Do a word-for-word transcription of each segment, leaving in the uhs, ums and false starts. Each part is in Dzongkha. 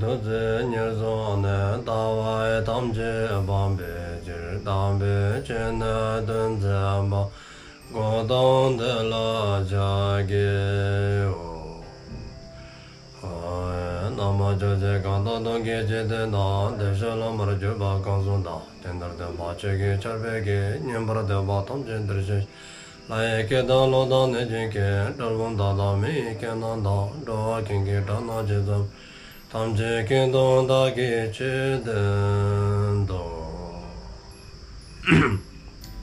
ཐུགས་བརྩེ་ཉེར་བཟུང་ནས། ལྟ་བ་ཐམས་ཅད་སྤང་བའི་ཕྱིར། དམ་པའི་ཆོས་ནི་སྟོན་མཛད་པ། གཽ་ཏམ་དེ་ལ་ཕྱག་འཚལ་ལོ། ཨོ། ན་མོ། ཕྱོགས་བཅུའི་གང་དག་སྟོང་གི་འཇིག་རྟེན་དང་། དེ་བཞིན་ལམ་མར་གྱུར་པ་གང་ཟག་དང་། དེ་འདིར་སྟོན་པ་ཆོས་ཀྱི་ཆར་འབེབས་ཀྱིས། ཉན་པར་འདོད་པ་ཐམས་ཅད་འདིར་གཤེགས་ཤིག། ལྷ་ཡི་སྐད་དང་ཀླུ་དང་གནོད་སྦྱིན་སྐད། གྲུལ་བུམ་དག་དང་མི་ཡི་སྐད་རྣམས་དང་། འགྲོ་བ་ཀུན་གྱི་སྒྲ་རྣམས་ཇི་ཙམ་པར། ཐམས་ཅད་སྐད་དུ་བདག་གིས་ཆོས་བསྟན་ཏོ།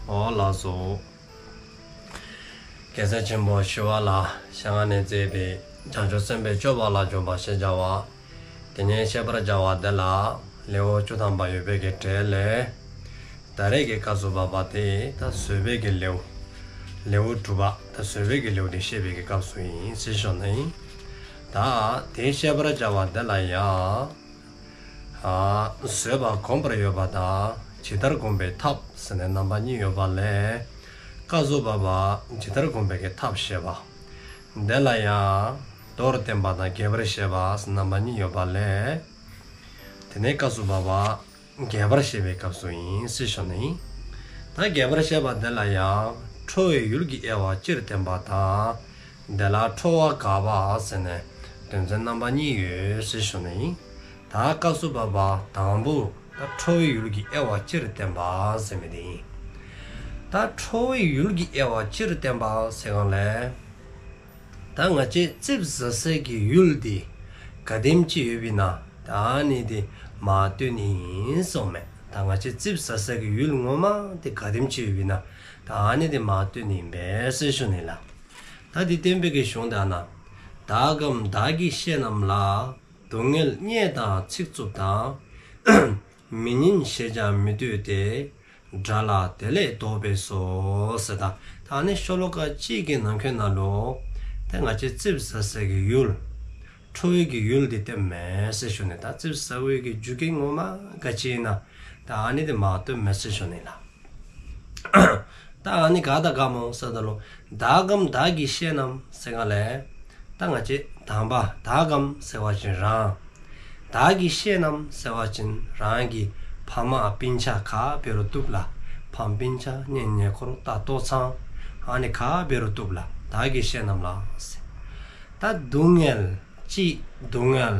ཨོ་ལགས་སོ། རྒྱལ་སྲས་ཆེན་པོ་ཞི་བ་ལྷའི་ཞལ་སྔ་ནས་མཛད་པའི་བྱང་ཆུབ་སེམས་དཔའི་སྤྱོད་པ་ལ་འཇུག་པ་ཞེས་བྱ་བ། དེ་ཉིད་བཤད་པར་བྱ་བ་འདི་ལ་ལེའུ་བཅུ་ཐམ་པ་ཡོད་པའི་གི་གྲས་ལས། ད་རེས་ཀྱི་སྐབས་སུ་བབ་པ་དེ་ད་བཟོད་པའི་གི་ལེའུ། ལེའུ་དྲུག་པ་ད་བཟོད་པའི་གི་ལེའུ་དེ་བཤད་པའི་གི་སྐབས་སུ་ཨིན་ཟེར་ཞུ་ནི་ཨིན། ད་དེ་བཤད་པར་བྱ་བ་འདི་ལ་ཡང་། ཨ། བཟོད་པ་བསྒོམ་པར་ཡོད་པ་དང་ཇི་ལྟར་བསྒོམ་པའི་ཐབས་ཟེར་ནས་རྣམ་པ་གཉིས་ཡོད་པ་ལས། སྐབས་སུ་བབ་པ་ཇི་ལྟར་བསྒོམ་པའི་གི་ཐབས་བཤད་པ། དེ་ལ་ཡང་མདོར་བསྟན་པ་དང་རྒྱས་པར་བཤད་པ་ཟེར་རྣམ་པ་གཉིས་ཡོད་པ་ལས། དེ་ནས་སྐབས་སུ་བབ་པ་རྒྱས་པར་བཤད་པའི་སྐབས་སུ་ཨིན་ཟེར་ཞུ་ནི་ཨིན། ད་རྒྱས་པར་བཤད་པ་འདི་ལ་ཡང་ཁྲོ་བའི་ཡུལ་གྱི་དབྱེ་བ་སྤྱིར་བསྟན་པ་དང་། དེ་ལ་ཁྲོ་བ་དགག་པ་ཟེར་ནས་དོན་ཚན་རྣམ་པ་གཉིས་ཡོད་ཟེར་ཞུ་ནི་ཨིན། ད་སྐབས་སུ་བབ་པ་དང་པོ་ད་ཁྲོ་བའི་ཡུལ་གྱི་དབྱེ་བ་སྤྱིར་བསྟན་པ་ཟེར་མི་དེ་ཨིན། ད་ཁྲོ་བའི་ཡུལ་གྱི་དབྱེ་བ་སྤྱིར་བསྟན་པ་ཟེར་གང་ལས། ད་ང་བཅས་ཙིགཔ་ཟ་སའི་གི་ཡུལ་འདི་ག་དེམ་ཅིག་ཡོད་པ་ཨིན་ན། ད་ཨ་ནི་འདི་མ་སྟོན་ནི་ཨིན་གསུངམ་མས། ད་ང་བཅས་ཙིགཔ་ཟ་སའི་གི་ཡུལ་ངོ་མ་འདི་ག་དེམ་ཅིག་ཡོད་པ་ཨིན་ན། ད་ཨ་ནི་འདི་མ་སྟོན་ནི་ཨིན་པས་ཟེར་ཞུ་ནི་ལགས། ད་འདི་སྟོན་པའི་གི་གཞུང་ད་ན། བདག་གམ་བདག་གི་བཤེས་རྣམས་ལ། སྡུག་བསྔལ་བརྙས་དང་ཚིག་རྩུབ་དང་། མི་སྙན་ཞེས་བྱ་མི་འདོད་དེ། དགྲ་ལ་དེ་ལས་བཟློག་པས་སོ། ཟེར་ད། ད་ནི་ཤོ་ལོ་ཀ་གཅིག་གི་ནང་འཁོད་ནང་ལུ། ད་ང་བཅས་ཙིགཔ་ཟ་སའི་གི་ཡུལ། ཁྲོ་བའི་གི་ཡུལ་འདི་སྟོནམ་མས་ཟེར་ཞུ་ནི། ད་ཙིགཔ་ཟ་བའི་གི་རྒྱུ་རྐྱེན་ངོ་མ་ག་ཅི་ཨིན་ན། ད་ཨ་ནི་འདི་མ་སྟོནམ་མས་ཟེར་ཞུ་ནི་ལགས། ད་ཨ་ནི་ག་དང་ག་སྨོ་ཟེར་ད་ལུ། བདག་གམ་བདག་གི་བཤེས་རྣམས་ཟེར་གང་ལས། ད་ང་བཅས་དང་པ་བདག་གམ་ཟེར་བ་ཅིན་རང་། བདག་གི་བཤེས་རྣམས་ཟེར་བ་ཅིན་རང་གི་ཕ་མ་སྤུན་ཆ་ག་འབད་རུང་བཏུབ་ལགས། ཕམ་སྤུན་ཆ་གཉེན་ཉེ་འཁོར་ད་ལྟོ་ཚང་། ཨ་ནི་ག་འབད་རུང་བཏུབ་ལགས། བདག་གི་བཤེས་རྣམས་ལ་ཟེར། ད་སྡུག་བསྔལ་གཅིག་སྡུག་བསྔལ།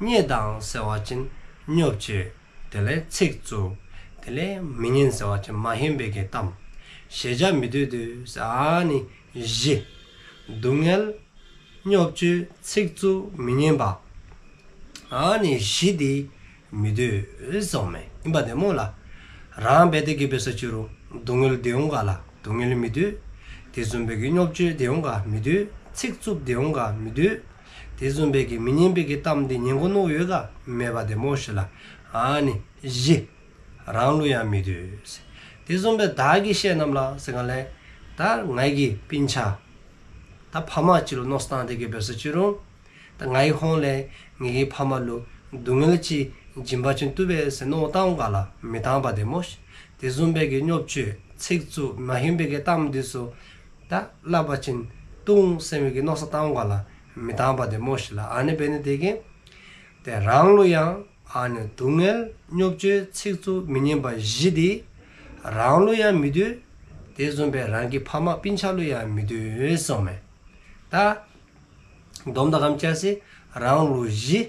བརྙས་དང་ཟེར་བ་ཅིན་བརྙས་བཅོས། དེ་ལས་ཚིག་རྩུབ། དེ་ལས་མི་སྙན་ཟེར་བ་ཅིན་མ་ཧན་པའི་གི་གཏམ། ཞེས་བྱ་མི་འདོད་དེ། ཨ་ནི་བཞི། སྡུག་བསྔལ། བརྙས་བཅོས། ཚིག་རྩུབ། མི་སྙན་པ། ཨ་ནི་བཞི་འདི་མི་འདོད་གསུངམ་མས། ཨིན་པ་དེ་སྨོ་ལགས། རང་འབད་དེ་གི་འབད་སོ་ཅི་རུང་སྡུག་བསྔལ་འདི་འོང་ག་ལགས། སྡུག་བསྔལ་མི་འདོད། དེ་བཟུམ་སྦེ་གི་བརྙས་བཅོས་འདི་འོང་ག་མི་འདོད། ཚིག་རྩུབ་འདི་འོང་ག་མི་འདོད། དེ་བཟུམ་སྦེ་གི་མི་སྙན་པའི་གི་གཏམ་འདི་ཉན་དགོ་མནོ་ཡོད་ག་མེད་པ་དེ་སྨོ་ཤིག་ལགས། ཨ་ནི་བཞི། རང་ལུ་ཡང་མི་འདོད། དེ་བཟུམ་སྦེ་བདག་གི་བཤེས་རྣམས་ལ་ཟེར་གང་ལས། ད་ང་གི་སྤུན་ཆ། ད་ཕམ་ཅིག་ལུ་མནོ་བསམ་བཏང་སྟེ་གི་འབད་སོ་ཅི་རུང་། ད་ངེའི་ཧོངས་ལས་ངེའི་ཕམ་ལུ་སྡུག་བསྔལ་ཅིག་བྱིན་པ་ཅིན་བཏུབ་པས་ཟེར་མནོ་བསམ་བཏང་ག་ལགས། མི་བཏང་པ་དེ་སྨོ་ཤིག། དེ་བཟུམ་སྦེ་གི་བརྙས་བཅོས་ཚིག་རྩུབ་མ་ཧན་པའི་གི་གཏམ་འདི་ཚུ་ད་སླབ་པ་ཅིན་བཏུབ་འོང་ཟེར་མི་གི་མནོ་བསམ་བཏང་ག་ལགས། མི་བཏང་པ་དེ་སྨོ་ཤིག་ལགས། ཨ་ནི་འབད་ནི་དེ་གིས་ཏེ་རང་ལུ་ཡང་ཨ་ནི་སྡུག་བསྔལ་བརྙས་བཅོས་ཚིག་རྩུབ་མི་སྙན་པ་བཞི་འདི་རང་ལུ་ཡང་མི་འདོད། དེ་བཟུམ་སྦེ་རང་གི་ཕམ་སྤུན་ཆ་ལུ་ཡང་མི་འདོད་གསུངམ་མས། ད་སྡོམ་དང་ག་ཅི་ཟེར། རང་ལུ་བཞི།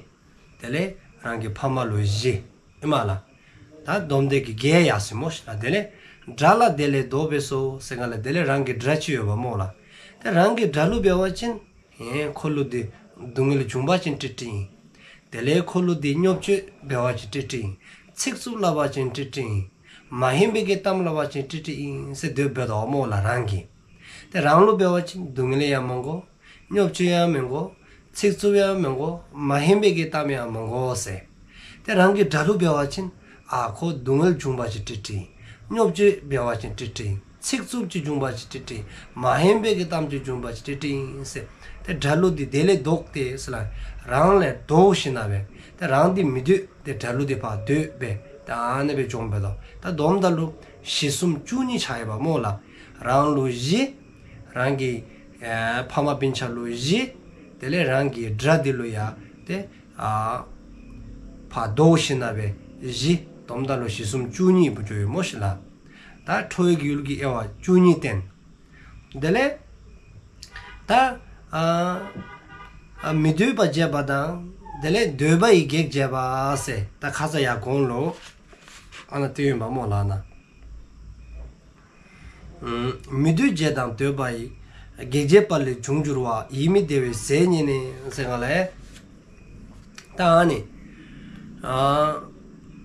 དེ་ལས་རང་གི་ཕམ་ལུ་བཞི། ཨིན་མས་ལགས། ད་སྡོམ་དེ་གི་གེ་ཡར་སོ་སྨོ་ཤིག་ལགས། དེ་ལས་དགྲ་ལ་དེ་ལས་བཟློག་པས་སོ་ཟེར་གང་ལས། དེ་ལས་རང་གི་དགྲ་ཅིག་ཡོདཔ་སྨོ་ལགས། ཏེ་རང་གི་དགྲ་ལུ་འབད་བ་ཅིན་ཨེ་ཁོ་ལུ་འདི་སྡུག་བསྔལ་བྱུང་པ་ཅིན་ཀྲིག་ཀྲི་ཨིན། དེ་ལས་ཁོ་ལུ་འདི་བརྙས་བཅོས་འབད་བ་ཅིན་ཀྲིག་ཀྲི་ཨིན། ཚིག་རྩུབ་སླབ་པ་ཅིན་ཀྲིག་ཀྲི་ཨིན། མ་ཧན་པའི་གི་གཏམ་སླབ་པ་ཅིན་ཀྲིག་ཀྲི་ཨིན་ཟེར་འདོད་འབད་དོ་སྨོ་ལགས་རང་གིས། ཏེ་རང་ལུ་འབད་བ་ཅིན་སྡུག་བསྔལ་ཡང་མི་དགོ། བརྙས་བཅོས་ཡང་མི་དགོ། ཚིག་རྩུབ་ཡང་མི་དགོ། མ་ཧན་པའི་གི་གཏམ་ཡང་མི་དགོ་ཟེར། ཏེ་རང་གི་དགྲ་ལུ་འབད་བ་ཅིན་ཨ་ཁོ་སྡུག་བསྔལ་བྱུང་པ་ཅིན་ཀྲིག་ཀྲི་ཨིན། བརྙས་བཅོས་འབད་བ་ཅིན་ཀྲིག་ཀྲི་ཨིན། ཚིག་རྩུབ་ཅིག་བྱུང་པ་ཅིན་ཀྲིག་ཀྲི་ཨིན། མ་ཧན་པའི་གི་གཏམ་ཅིག་བྱུང་པ་ཅིན་ཀྲིག་ཀྲི་ཨིན་ཟེར། ཏེ་དགྲ་ལུ་འདི་དེ་ལས་བཟློག་སྟེ་ཟེར་ལགས། རང་ལས་བཟློག་ཞིནམ་ལས་ཏེ་རང་འདི་མི་འདོད། ཏེ་དགྲ་ལུ་འདི་ཕར་འདོད་སྦེ་ད་ཨ་ནི་སྦེ་བྱུངམ་འབད་དོ། ད་སྡོམ་ད་ལུ་བཞི་གསུམ་བཅུ་གཉིས་ཆགས་ཡོདཔ་སྨོ་ལགས། རང་ལུ་བཞི། རང་གི་ཨེ་ཕམ་སྤུན་ཆ་ལུ་བཞི། དེ་ལས་རང་གི་དགྲ་འདི་ལུ་ཡང་ཏེ་ཨ་ ཕར་བཟློག་ཞིནམ་ལས་བཞི་བསྡོམས་ད་ལུ་བཞི་གསུམ་བཅུ་གཉིས་པོ་འགྱོཝ་ཨིན་མས་ལགས། ད་ཁྲོ་བའི་གི་ཡུལ་གྱི་དབྱེ་བ་བཅུ་གཉིས་བསྟན། དེ་ལས་ད་ཨ་ཨ་མི་འདོད་པ་བརྗེད་པ་དང་དེ་ལས་འདོད་པ་ཡི་གེགས་བརྗེད་པ་ཟེར་ད་ཁ་ཙ་ཡར་གོང་ལུ་ཨ་ནཱ་སྟོནམ་ཨིན་མས་ལགས་ནཱ། མི་འདོད་བརྗེད་དང་འདོད་པ་ཡི། གེགས་བརྗེད་པ་ལས་བྱུང་འགྱུར་བ། ཡིད་མི་བདེ་བའི་ཟས་རྙེད་ནས་ཟེར་གསུངསམ་ལས། ད་ཨ་ནི་ཨ་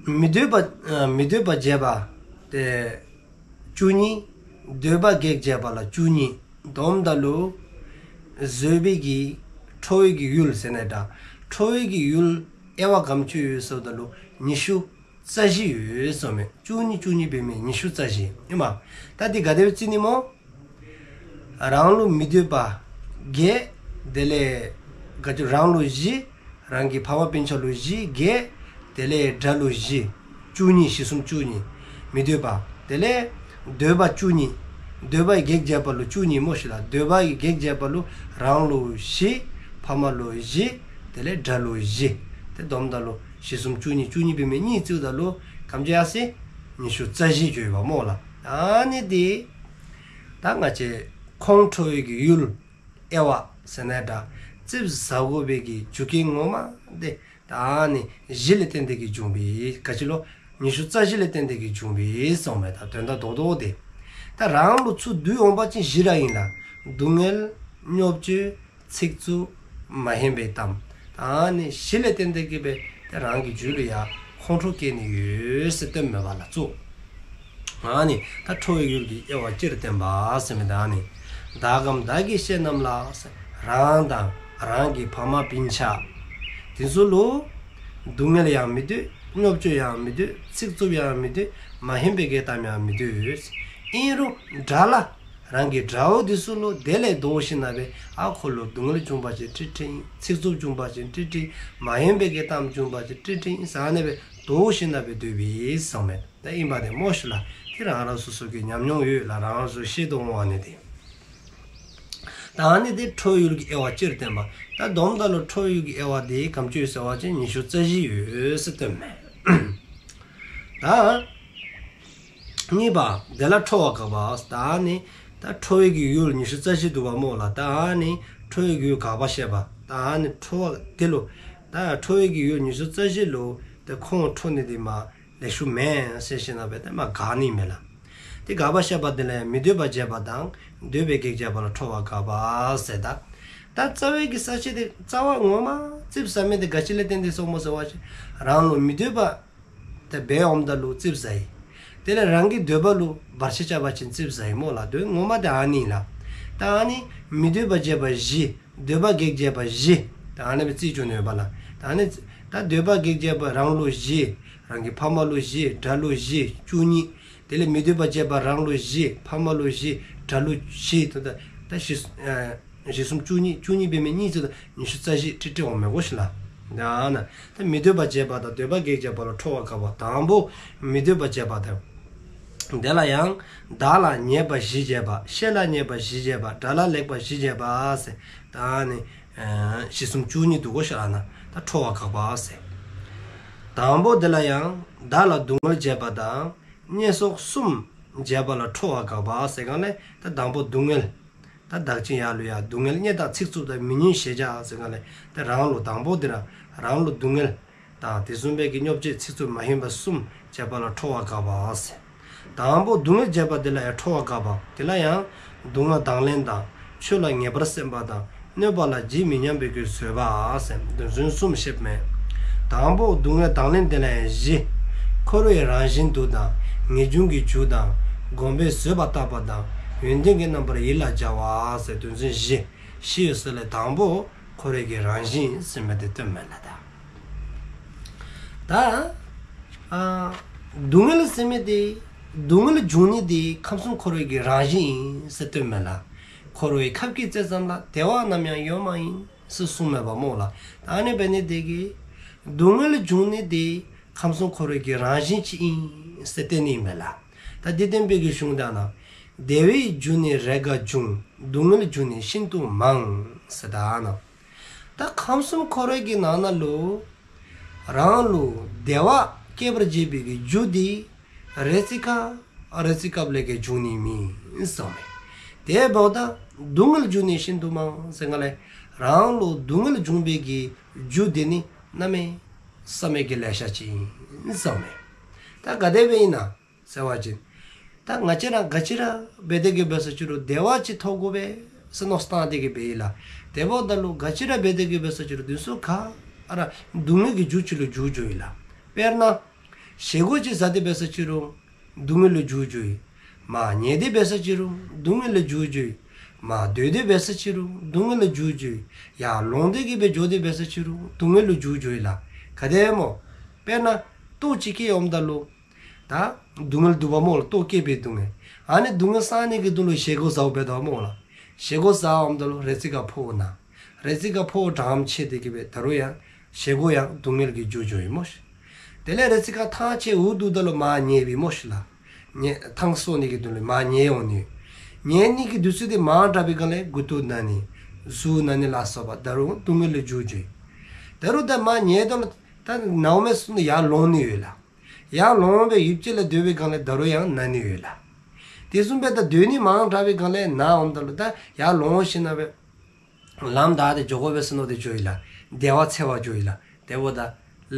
མི་འདོད་པ་ཨ་མི་འདོད་པ་བརྗེད་པ་དེ་བཅུ་གཉིས། འདོད་པ་གེགས་བརྗེད་པ་ལ་བཅུ་གཉིས་བསྡོམས་ད་ལུ་བཟོད་པའི་གི་ཁྲོ་བའི་གི་ཡུལ་ཟེར་ནི་ད་ཁྲོ་བའི་གི་ཡུལ་དབྱེ་བ་ག་དེམ་ཅིག་ཡོད་ཟེརཝ་ད་ལུ་ཉི་ཤུ་རྩ་བཞི་ཡོད་ཟེརཝ་མས། བཅུ་གཉིས་བཅུ་གཉིས་འབད་མི་ཉི་ཤུ་རྩ་བཞི་ཨིན་མས། ད་འདི་ག་དེ་སྦེ་རྩི་ནི་སྨོ། རང་ལུ་མི་འདོད་པ་བརྒྱད། དེ་ལས་ག་ཅི་རང་ལུ་བཞི། རང་གི་ཕམ་སྤུན་ཆ་ལུ་བཞི་བརྒྱད། དེ་ལས་དགྲ་ལུ་བཞི། བཅུ་གཉིས། བཞི་གསུམ་བཅུ་གཉིས། མི་འདོད་པ། དེ་ལས་འདོད་པ་བཅུ་གཉིས། འདོད་པ་ཡི་གེགས་བརྗེད་པ་ལུ་བཅུ་གཉིས་སྨོ་ཤིག་ལགས། འདོད་པ་ཡི་གེགས་བརྗེད་པ་ལུ་རང་ལུ་བཞི། ཕམ་ལུ་བཞི། དེ་ལས་དགྲ་ལུ་བཞི། དེ་བསྡོམས་ད་ལུ་བཞི་གསུམ་བཅུ་གཉིས། བཅུ་གཉིས་འབད་མི་གཉིས་བརྩིཝ་ད་ལུ་ག་དེམ་ཅིག་ཡར་སོ་ཡི། ཉི་ཤུ་རྩ་བཞི་འགྱོཝ་ཨིན་མས་ལགས། ཨ་ནི་འདི་ད་ང་བཅས་ཁོང་ཁྲོ་བའི་གི་ཡུལ་དབྱེ་བ་ཟེར་ནི་ད་རྩིགཔ་ཟ་དགོ་པའི་གི་རྒྱུ་རྐྱེན་ངོ་མ་འདི་ད་ཨ་ནི་བཞི་ལས་བརྟེན་ཏེ་གི་བྱུང་བའི་ག་ཅི་ལོ། ཉི་ཤུ་རྩ་བཞི་ལས་བརྟེན་ཏེ་གི་བྱུང་བའི་གསུངསམ་མས། ད་དོན་དག་རྡོག་རྡོག་འདི་ད་རང་ལུ་ཚུར་འདུ་འོང་པ་ཅིན་བཞི་ར་ཨིན་ལགས། སྡུག་བསྔལ། བརྙས་བཅོས། ཚིག་རྩུབ། མ་ཧན་པའི་གཏམ། ད་ཨ་ནི་བཞི་ལས་བརྟེན་ཏེ་གི་སྦེ་ད་རང་གི་རྒྱུད་ལུ་ཡང་ཁོང་ཁྲོ་སྐྱེ་ནི་ཡོད་ཟེར་སྟོནམ་ཨིན་པས་ལགས་གཙོ། ཨ་ནི་ད་ཁྲོ་བའི་ཡུལ་གྱི་དབྱེ་བ་སྤྱིར་བསྟན་པ་ཟེར་མི་ད་ཨ་ནི། བདག་གམ་བདག་གི་བཤེས་རྣམས་ལ། རང་དང་རང་གི་ཕམ་སྤུན་ཆ་དེ་ཚུ་ལུ་སྡུག་བསྔལ་ཡང་མི་འདོད། བརྙས་བཅོས་ཡང་མི་འདོད། ཚིག་རྩུབ་ཡང་མི་འདོད། མ་ཧན་པའི་གི་གཏམ་ཡང་མི་འདོད། ཨིན་རུང་དགྲ་ལ་རང་གི་དགྲ་བོ་དེ་ཚུ་ལུ་དེ་ལས་བཟློག་ཞིནམ་ལས་ཨ་ཁོ་ལུ་སྡུག་བསྔལ་བྱུང་པ་ཅིན་ཀྲིག་ཀྲི་ཨིན། ཚིག་རྩུབ་བྱུང་པ་ཅིན་ཀྲིག་ཀྲི་ཨིན། མ་ཧན་པའི་གི་གཏམ་བྱུང་པ་ཅིན་ཀྲིག་ཀྲི་ཨིན་ཟེར་ཨ་ནི་སྦེ་བཟློག་ཞིནམ་ལས་སྡོད་པའི་གསུངསམ་མས། ད་ཨིན་པ་དེ་སྨོ་ཤིག་ལགས། དེ་རང་རང་སོ་སོ་གི་ཉམས་མྱོང་ཡོད་ལགས། རང་རང་སོ་སོ་ཤེས་དོ་འོང་། ཨ་ནི་དེ་ད་ཨ་ནི་དེ་ཁྲོ་བའི་ཡུལ་གྱི་དབྱེ་བ་སྤྱིར་བསྟན་པ། ད་བསྡོམས་ད་ལུ་ཁྲོ་བའི་ཡུལ་གྱི་དབྱེ་བ་དེ་ག་དེམ་ཅིག་ཡོད་ཟེར་བ་ཅིན་ཉི་ཤུ་རྩ་བཞི་ཡོད་ཟེར་སྟོནམ་མས། ད་གཉིས་པ་དེ་ལ་ཁྲོ་བ་དགག་པ། ད་ཨ་ནི་ད་ཁྲོ་བའི་གི་ཡུལ་ཉི་ཤུ་རྩ་བཞི་འདུག་པ་སྨོ་ལགས། ད་ཨ་ནི་ཁྲོ་བའི་གི་ཡུལ་དགག་པ་བཤད་པ། ད་ཨ་ནི་ཁྲོ་བ་དེ་ལུ་ད་ཁྲོ་བའི་གི་ཡུལ་ཉི་ཤུ་རྩ་བཞི་ལུ་ད་ཁོང་ཁྲོ་ནི་དེ་མ་ལེགས་ཤོམ་མེན་ཟེར་ཞིནམ་ལས་དེ་མ་དགག་ནི་མས་ལགས། དེ་དགག་པ་བཤད་པ་དེ་ལ་ཡང་མི་འདོད་པ་བརྗེད་པ་དང་འདོད་པའི་གེགས་བརྗེད་པ་ལ་ཁྲོ་བ་དགག་པ་ཟེར། ད་ད་རྩ་བའི་གི་ས་བཅད་དེ་རྩ་བ་ངོ་མ་རྩིགཔ་ཟ་མི་དེ་ག་ཅི་ལས་བརྟེན་ཏེ་སོངམ་སྨོ་ཟེར་བ་ཅིན་རང་ལུ་མི་འདོད་པ་དེ་འབད་འོངམ་ད་ལུ་རྩིགཔ་ཟ་ཡི། དེ་ལས་རང་གི་འདོད་པ་ལུ་བར་ཆད་རྐྱབ་པ་ཅིན་རྩིགཔ་ཟ་ཡི་སྨོ་ལགས། དོན་ངོ་མ་དེ་ཨ་ནི་ལགས། ད་ཨ་ནི་མི་འདོད་པ་བརྗེད་པ་བཞི། འདོད་པ་གེགས་བརྗེད་པ་བཞི། ད་ཨ་ནི་སྦེ་རྩིས་བཅུག་ནི་ཡོདཔ་ལགས། ད་ཨ་ནི་ད་འདོད་པ་གེགས་བརྗེད་པ་རང་ལུ་བཞི། རང་གི་ཕམ་ལུ་བཞི། དགྲ་ལུ་བཞི། བཅུ་གཉིས། དེ་ལས་མི་འདོད་པ་བརྗེད་པ་རང་ལུ་བཞི། ཕམ་ལུ་བཞི། དགྲ་ལུ་བཞི། ད་ད་ད་བཞི་ཨ་བཞི་གསུམ་བཅུ་གཉིས། བཅུ་གཉིས་འབད་མི་གཉིས་བརྩིཝ་ད་ཉི་ཤུ་རྩ་བཞི་ཀྲིག་ཀྲི་འོང་མས་གོ་ཤིག་ལགས། ད་ཨ་ནི་ད་མི་འདོད་པ་བརྗེད་པ་དང་འདོད་པ་གེགས་བརྗེད་པ་ལ་ཁྲོ་བ་དགག་པ། དང་པོ་མི་འདོད་པ་བརྗེད་པ་དང་། དེ་ལ་ཡང་བདག་ལ་ཉེས་པ་བཞི་བརྗེད་པ། བཤེས་ལ་ཉེས་པ་བཞི་བརྗེད་པ། དགྲ་ལ་ལེགས་པ་བཞི་བརྗེད་པ་ཟེར། ད་ཨ་ནི་ཨ་བཞི་གསུམ་བཅུ་གཉིས་འདུག་གོ་ཤིག་ལགས་ན། ད་ཁྲོ་བ་དགག་པ་ཟེར། དང་པོ་དེ་ལ་ཡང་བདག་ལ་སྡུག་བསྔལ་བརྗེད་པ་དང་། བརྙས་སོགས་གསུམ་བརྗེད་པ་ལ་ཁྲོ་བ་དགག་པ་ཟེར་གསུངསམ་ལས། ད་དང་པོ་སྡུག་བསྔལ། ད་བདག་གཅིག་ཡང་ལུ་ཡང་སྡུག་བསྔལ་བརྙས་དང་ཚིག་རྩུབ་དང་མི་སྙན་ཞེས་བྱ་ཟེར་གསུངསམ་ལས། ད་རང་ལུ་དང་པོ་དེ་ར་རང་ལུ་སྡུག་བསྔལ་དང་དེ་བཟུམ་སྦེ་གི་བརྙས་བཅོས་ཚིག་རྩུབ་མ་ཧན་པ་གསུམ་བརྗེད་པ་ལ་ཁྲོ་བ་དགག་པ་ཟེར། དང་པོ་སྡུག་བསྔལ་བརྗེད་པ་དེ་ལ་ཡང་ཁྲོ་བ་དགག་པ། དེ་ལ་ཡང་སྡུག་བསྔལ་དང་ལེན་དང་ཆོས་ལ་ངེས་པར་སེམས་པ་དང་གནོད་པ་ལ་ཇི་མི་སྙམ་པའི་གི་བཟོད་པ་ཟེར་དོན་ཚན་གསུམ་བཤདཔ་མས། དང་པོ་སྡུག་བསྔལ་དང་ལེན་དེ་ལ་ཡང་བཞི། འཁོར་བའི་རང་བཞིན་དུ་དང་ངེས་འབྱུང་གི་རྒྱུ་དང་སྒོམ་པས་བཟོད་པ་བརྟག་པ་དང་ཡོན་ཏན་གྱི་རྣམ་པར་ཡིད་ལ་བྱ་བ་ཟེར་དོན་ཚན་བཞི། བཞི་ཡོད་ས་ལས་དང་པོ་འཁོར་བའི་གི་རང་བཞིན་ཟེར་མི་དེ་སྟོནམ་མས་ལགས། ད་ད་ཨ་སྡུག་བསྔལ་ཟེར་མི་དེ་སྡུག་བསྔལ་འབྱུང་ནི་དེ་ཁམས་གསུམ་འཁོར་བའི་གི་རང་བཞིན་ཨིན་ཟེར་སྟོནམ་མས་ལགས། འཁོར་བའི་ཁབ་ཀྱི་རྩེ་ཙམ་ལ། བདེ་བ་ནམ་ཡང་ཡོད་མ་ཡིན་ཟེར་གསུངསམ་མས་པ་སྨོ་ལགས། ད་ཨ་ནི་འབད་ནི་དེ་གིས་སྡུག་བསྔལ་འབྱུང་ནི་དེ་ཁམས་གསུམ་འཁོར་བའི་གི་རང་བཞིན་ཅིག་ཨིན་ཟེར་སྟོན་ནི་ཨིན་པས་ལགས། ད་འདི་སྟོན་པའི་གི་གཞུང་དེ་ནང་བདེ་བའི་རྒྱུ་ནི་རེས་འགའ་འབྱུང་། སྡུག་བསྔལ་རྒྱུ་ནི་ཤིན་ཏུ་མང་ཟེར། ད་ནང་ད་ཁམས་གསུམ་འཁོར་བའི་གི་ནང་ན་ལུ་ རང་ལུ་བདེ་བ་སྐྱེད་པར་བྱེད་པའི་གི་རྒྱུ་འདི་རེ་ཅིག་ཁར་རེ་ཅིག་སྐབས་ལས་ཀྱི་འབྱུང་ནི་མེན་གསུངསམ་མས། དེ་འབདཝ་ད་སྡུག་བསྔལ་འབྱུང་ནི་ཤིན་ཏུ་མང་ཟེར་ག་ལས་རང་ལུ་སྡུག་བསྔལ་འབྱུང་བའི་གི་རྒྱུ་འདི་ནི་གནམ་མེད་ས་མེད་ཀྱི་ལེ་ཤ་ཅིག་ཨིན་གསུངསམ་མས། ད་ག་དེ་སྦེ་ཨིན་ན་ཟེར་བ་ཅིན། ད་ང་བཅས་ར་ག་ཅི་ར་འབད་དེ་གི་འབད་ས་ཅི་རུང་བདེ་བ་ཅིག་ཐོབ་དགོ་པས་ཟེར་མནོ་བསམ་བཏང་སྟེ་གི་འབད་ཡི་ལགས། དེ་འབདཝ་ད་ལུ་ག་ཅི་ར་འབད་དེ་གི་འབད་ས་ཅི་རུང་དེ་ཚུ་ག་ར་སྡུག་བསྔལ་གྱི་རྒྱུ་ཅིག་ལུ་འགྱུར་འགྱོཝ་ཨིན་ལགས། དཔེར་ན་བཞེས་སྒོ་ཅིག་བཟའ་སྟེ་འབད་ས་ཅི་རུང་སྡུག་བསྔལ་ལུ་འགྱུར་འགྱོཝ་ཨིན། མར་ཉལ་ཏེ་འབད་ས་ཅི་རུང་སྡུག་བསྔལ་ལུ་འགྱུར་འགྱོཝ་ཨིན། མར་སྡོད་དེ་འབད་ས་ཅི་རུང་སྡུག་བསྔལ་ལུ་འགྱུར་འགྱོཝ་ཨིན། ཡར་ལོང་སྟེ་གི་སྦེ་འགྱོ་སྟེ་འབད་ས་ཅི་རུང་སྡུག་བསྔལ་ལུ་འགྱུར་འགྱོཝ་ཨིན་ལགས། ག་དེ་སྨོ། དཔེར་ན་ལྟོཝ་ཅིག་བཀྱེས་འོངམ་ད་ལུ་ད་སྡུག་བསྔལ་འདུག་པ་སྨོ་ལགས། ལྟོཝ་བཀྱེས་པའི་སྡུག་བསྔལ། ཨ་ནི་སྡུག་བསྔལ་སངས་ནི་གི་དོན་ལུ་བཞེས་སྒོ་བཟའཝ་འབད་དོ་སྨོ་ལགས། བཞེས་སྒོ་བཟའ་འོངམ་ད་ལུ་རེ་ཅིག་ཁར་ཕོཝ་ན། རེ་ཅིག་ཁར་ཕོཝ་དྲངམ་ཆད་དེ་གི་སྦེ་ད་རུང་ཡང་བཞེས་སྒོ་ཡང་སྡུག་བསྔལ་གྱི་རྒྱུ་འགྱོཝ་ཨིན་སྨོ་ཤིག། དེ་ལས་རེ་ཅིག་ཁར་ཐང་ཆད་འུ་སྡུག་ད་ལུ་མར་ཉལཝ་ཨིན་སྨོ་ཤིག་ལགས། ཉལ་ཐང་སོ་ནི་གི་དོན་ལུ་མར་ཉལ་འོང་ནི། ཉལ་ནི་གི་དུས་ཚོད་འདི་མང་དྲགས་པའི་སྒང་ལས་མགུ་ཏོ་ན་ནི་གཟུགས་ན་ནི་ལ་སོགས་པ་ད་རུང་སྡུག་བསྔལ་ལུ་འགྱུར་འགྱོཝ་ཨིན། ད་རུང་ད་མར་ཉལཝ་ད་ལུ་ད་ནཝ་མས་ཟེར་ནི་ཡར་ལོང་ནི་ཡོད་ལགས། ཡར་ལོང་སྦེ་ཡུདཔ་ཅིག་ལས་སྡོད་པའི་སྒང་ལས་ད་རུང་ཡང་ན་ནི་ཡོད་ལགས། དེ་བཟུམ་སྦེ་ད་སྡོད་ནི་མང་དྲགས་པའི་སྒང་ལས་ན་འོངམ་ད་ལུ་ད་ཡར་ལོང་ཞིནམ་ལས་ལམ་བདའ་སྟེ་འགྱོ་དགོ་པས་ཟེར་མནོ་སྟེ་འགྱོཝ་ཨིན་ལགས། བདེ་བ་འཚོལ་བར་འགྱོཝ་ཨིན་ལགས། དེ་འབདཝ་ད་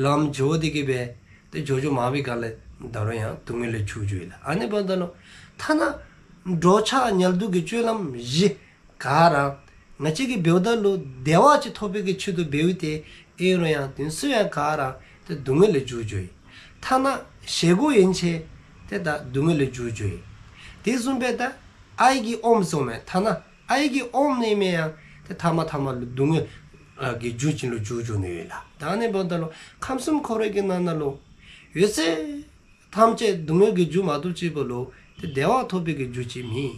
ལམ་འགྱོ་སྟེ་གི་སྦེ་ཏེ་འགྱོ་འགྱོ་མང་པའི་སྒང་ལས་ད་རུང་ཡང་སྡུག་བསྔལ་ལུ་འགྱུར་འགྱོཝ་ཨིན་ལགས། ཨ་ནི་འབདཝ་ད་ལུ་ཐ་ན་འགྲོ་འཆག་ཉལ་འདུག་གི་སྤྱོད་ལམ་བཞི་ག་ར་ང་བཅས་ཀྱིས་འབདཝ་ད་ལུ་བདེ་བ་ཅིག་ཐོབ་པའི་གི་ཆེད་དུ་འབདཝ་ཏེ་ཨིན་རུང་ཡང་དེ་ཚུ་ཡང་ག་ར་ཏེ་སྡུག་བསྔལ་ལུ་འགྱུར་འགྱོཝ་ཨིན། ཐ་ན་བཞེས་སྒོ་ཡན་ཆད་ཏེ་ད་སྡུག་བསྔལ་ལུ་འགྱུར་འགྱོཝ་ཨིན། དེ་བཟུམ་སྦེ་ད་ཨའི་གི་ཨོམ་ཟེརཝ་མས། ཐ་ན་ཨའི་གི་ཨོམ་ཨིན་མི་ཡང་ཏེ་ཐ་མ་ཐ་མ་ལུ་སྡུག་བསྔལ་གྱི་རྒྱུ་ཅིག་ལུ་འགྱུར་འགྱོ་ནི་ཡོད་ལགས། ད་ཨ་ནི་འབདཝ་ད་ལུ་ཁམས་གསུམ་འཁོར་བའི་གི་ནང་ན་ལུ་ཡོད་ཚད་ཐམས་ཅད་སྡུག་བསྔལ་གྱི་རྒྱུ་མ་གཏོགས་ཅིག་པོ་ལུ་ཏེ་བདེ་བ་ཐོབ་པའི་གི་རྒྱུ་ཅིག་མེན།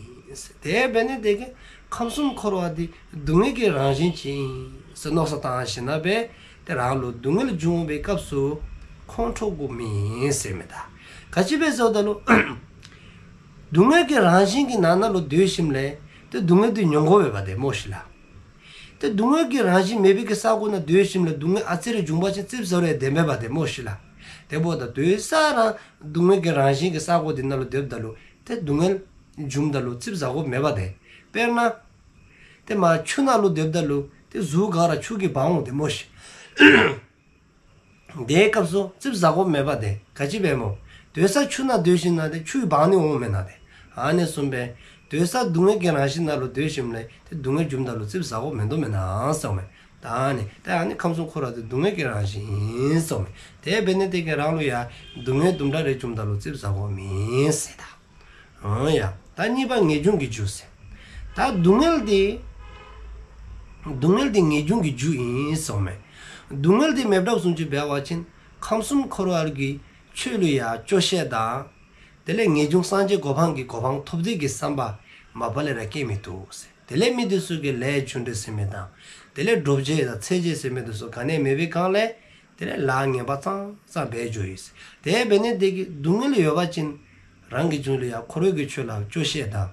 དེ་འབད་ནི་དེ་གིས་ཁམས་གསུམ་འཁོར་བ་འདི་སྡུག་བསྔལ་གྱི་རང་བཞིན་ཅིག་ཨིན་ཟེར་མནོ་བསམ་བཏང་ཞིནམ་ལས་ཏེ་རང་ལུ་སྡུག་བསྔལ་འབྱུང་བའི་སྐབས་སུ་ཁོང་ཁྲོ་དགོཔ་མེན་ཟེར་མི་ད། ག་ཅི་སྦེ་ཟེརཝ་ད་ལུ་སྡུག་བསྔལ་གྱི་རང་བཞིན་གྱི་ནང་ན་ལུ་སྡོད་ཞིནམ་ལས་ཏེ་སྡུག་བསྔལ་འདི་མྱོང་དགོ་པས་པ་ཏེ་སྨོ་ཤིག་ལགས། ཏེ་སྡུག་བསྔལ་གྱི་རང་བཞིན་མེད་པའི་གི་ས་གོ་ནང་སྡོད་ཞིནམ་ལས་སྡུག་བསྔལ་ཨ་ཙི་རེ་འབྱུང་པ་ཅིན་ཙིགཔ་ཟ་རུང་བདེ་མས་པ་ཏེ་སྨོ་ཤིག་ལགས། དེ་འབདཝ་ད་སྡོད་ས་ར་སྡུག་བསྔལ་གྱི་རང་བཞིན་གྱི་ས་གོ་འདི་ནང་ལུ་སྡོདཔ་ད་ལུ་ཏེ་སྡུག་བསྔལ་འབྱུངམ་ད་ལུ་ཙིགཔ་ཟ་དགོཔ་མེད་པ་ཏེ། དཔེར་ན་ཏེ་མར་ཆུ་ནང་ལུ་སྡོདཔ་ད་ལུ་ཏེ་གཟུགས་ག་ར་ཆུ་གིས་སྦང་འོང་ཏེ་སྨོ་ཤིག། དེའི་སྐབས་སུ་ཙིགཔ་ཟ་དགོཔ་མེད་པ་ཏེ། ག་ཅི་སྦེ་སྨོ། སྡོད་ས་ཆུ་ནང་སྡོད་ཞིནམ་ལས་ཏེ་ཆུ་གིས་སྦང་ནི་འོང་མེན་ན་ཏེ། ཨ་ནི་བཟུམ་སྦེ་སྡོད་ས་སྡུག་བསྔལ་གྱི་རང་བཞིན་ནང་ལུ་སྡོད་ཞིནམ་ལས་ཏེ་སྡུག་བསྔལ་འབྱུངམ་ད་ལུ་ཙིགཔ་ཟ་དགོཔ་མེན་དོ་མེན་ན་ཟེརཝ་མས། ད་ཨ་ནི་ཏེ་ཨ་ནི་ཁམས་གསུམ་འཁོར་བ་འདི་སྡུག་བསྔལ་གྱི་རང་བཞིན་ཨིན་ཟེརཝ་མས། དེ་འབད་ནི་དེ་གིས་རང་ལུ་ཡང་སྡུག་བསྔལ་དུམ་གྲ་རེ་འབྱུངམ་ད་ལུ་ཙིགཔ་ཟ་དགོཔ་མེད་ཟེར་ད། འོང་ཡ། ད་གཉིས་པ་ངེས་འབྱུང་གི་རྒྱུ་ཟེར། ད་སྡུག་བསྔལ་འདི་སྡུག་བསྔལ་འདི་ངེས་འབྱུང་གི་རྒྱུ་ཨིན་ཟེརཝ་མས། སྡུག་བསྔལ་འདི་མེདཔ་བཟུམ་ཅིག་འབད་བ་ཅིན་ཁམས་གསུམ་འཁོར་བ་གི་ཆོས་ལུ་ཡང་སྐྱོ་ཤས་དང་དེ་ལས་ངེས་འབྱུང་སངས་རྒྱས་གོ་འཕང་གི་གོ་འཕང་ཐོབ་འདོད་ཀྱི་བསམ་པ་མ་པ་ལས་ར་སྐྱེ་མི་ཚུགས་ཟེར། དེ་ལས་མི་དེ་ཚུ་གིས་ལས་རྒྱུ་འབྲས་ཟེར་མི་དང་དེ་ལས་བསྒྲུབ་བྱ་དང་འཚོལ་བྱ་ཟེར་མི་དེ་ཚུ་ག་ནི་ཡང་མེད་པའི་སྒང་ལས་དེ་ལས་ལཱ་ངན་པ་ཙང་ཙང་འབད་འགྱོཝ་ཨིན། དེ་འབད་ནི་དེ་གིས་སྡུག་བསྔལ་ཡོད་པ་ཅིན་རང་གི་རྒྱུད་ལུ་ཡང་འཁོར་བའི་གི་ཆོས་ལ་སྐྱོ་ཤས་དང་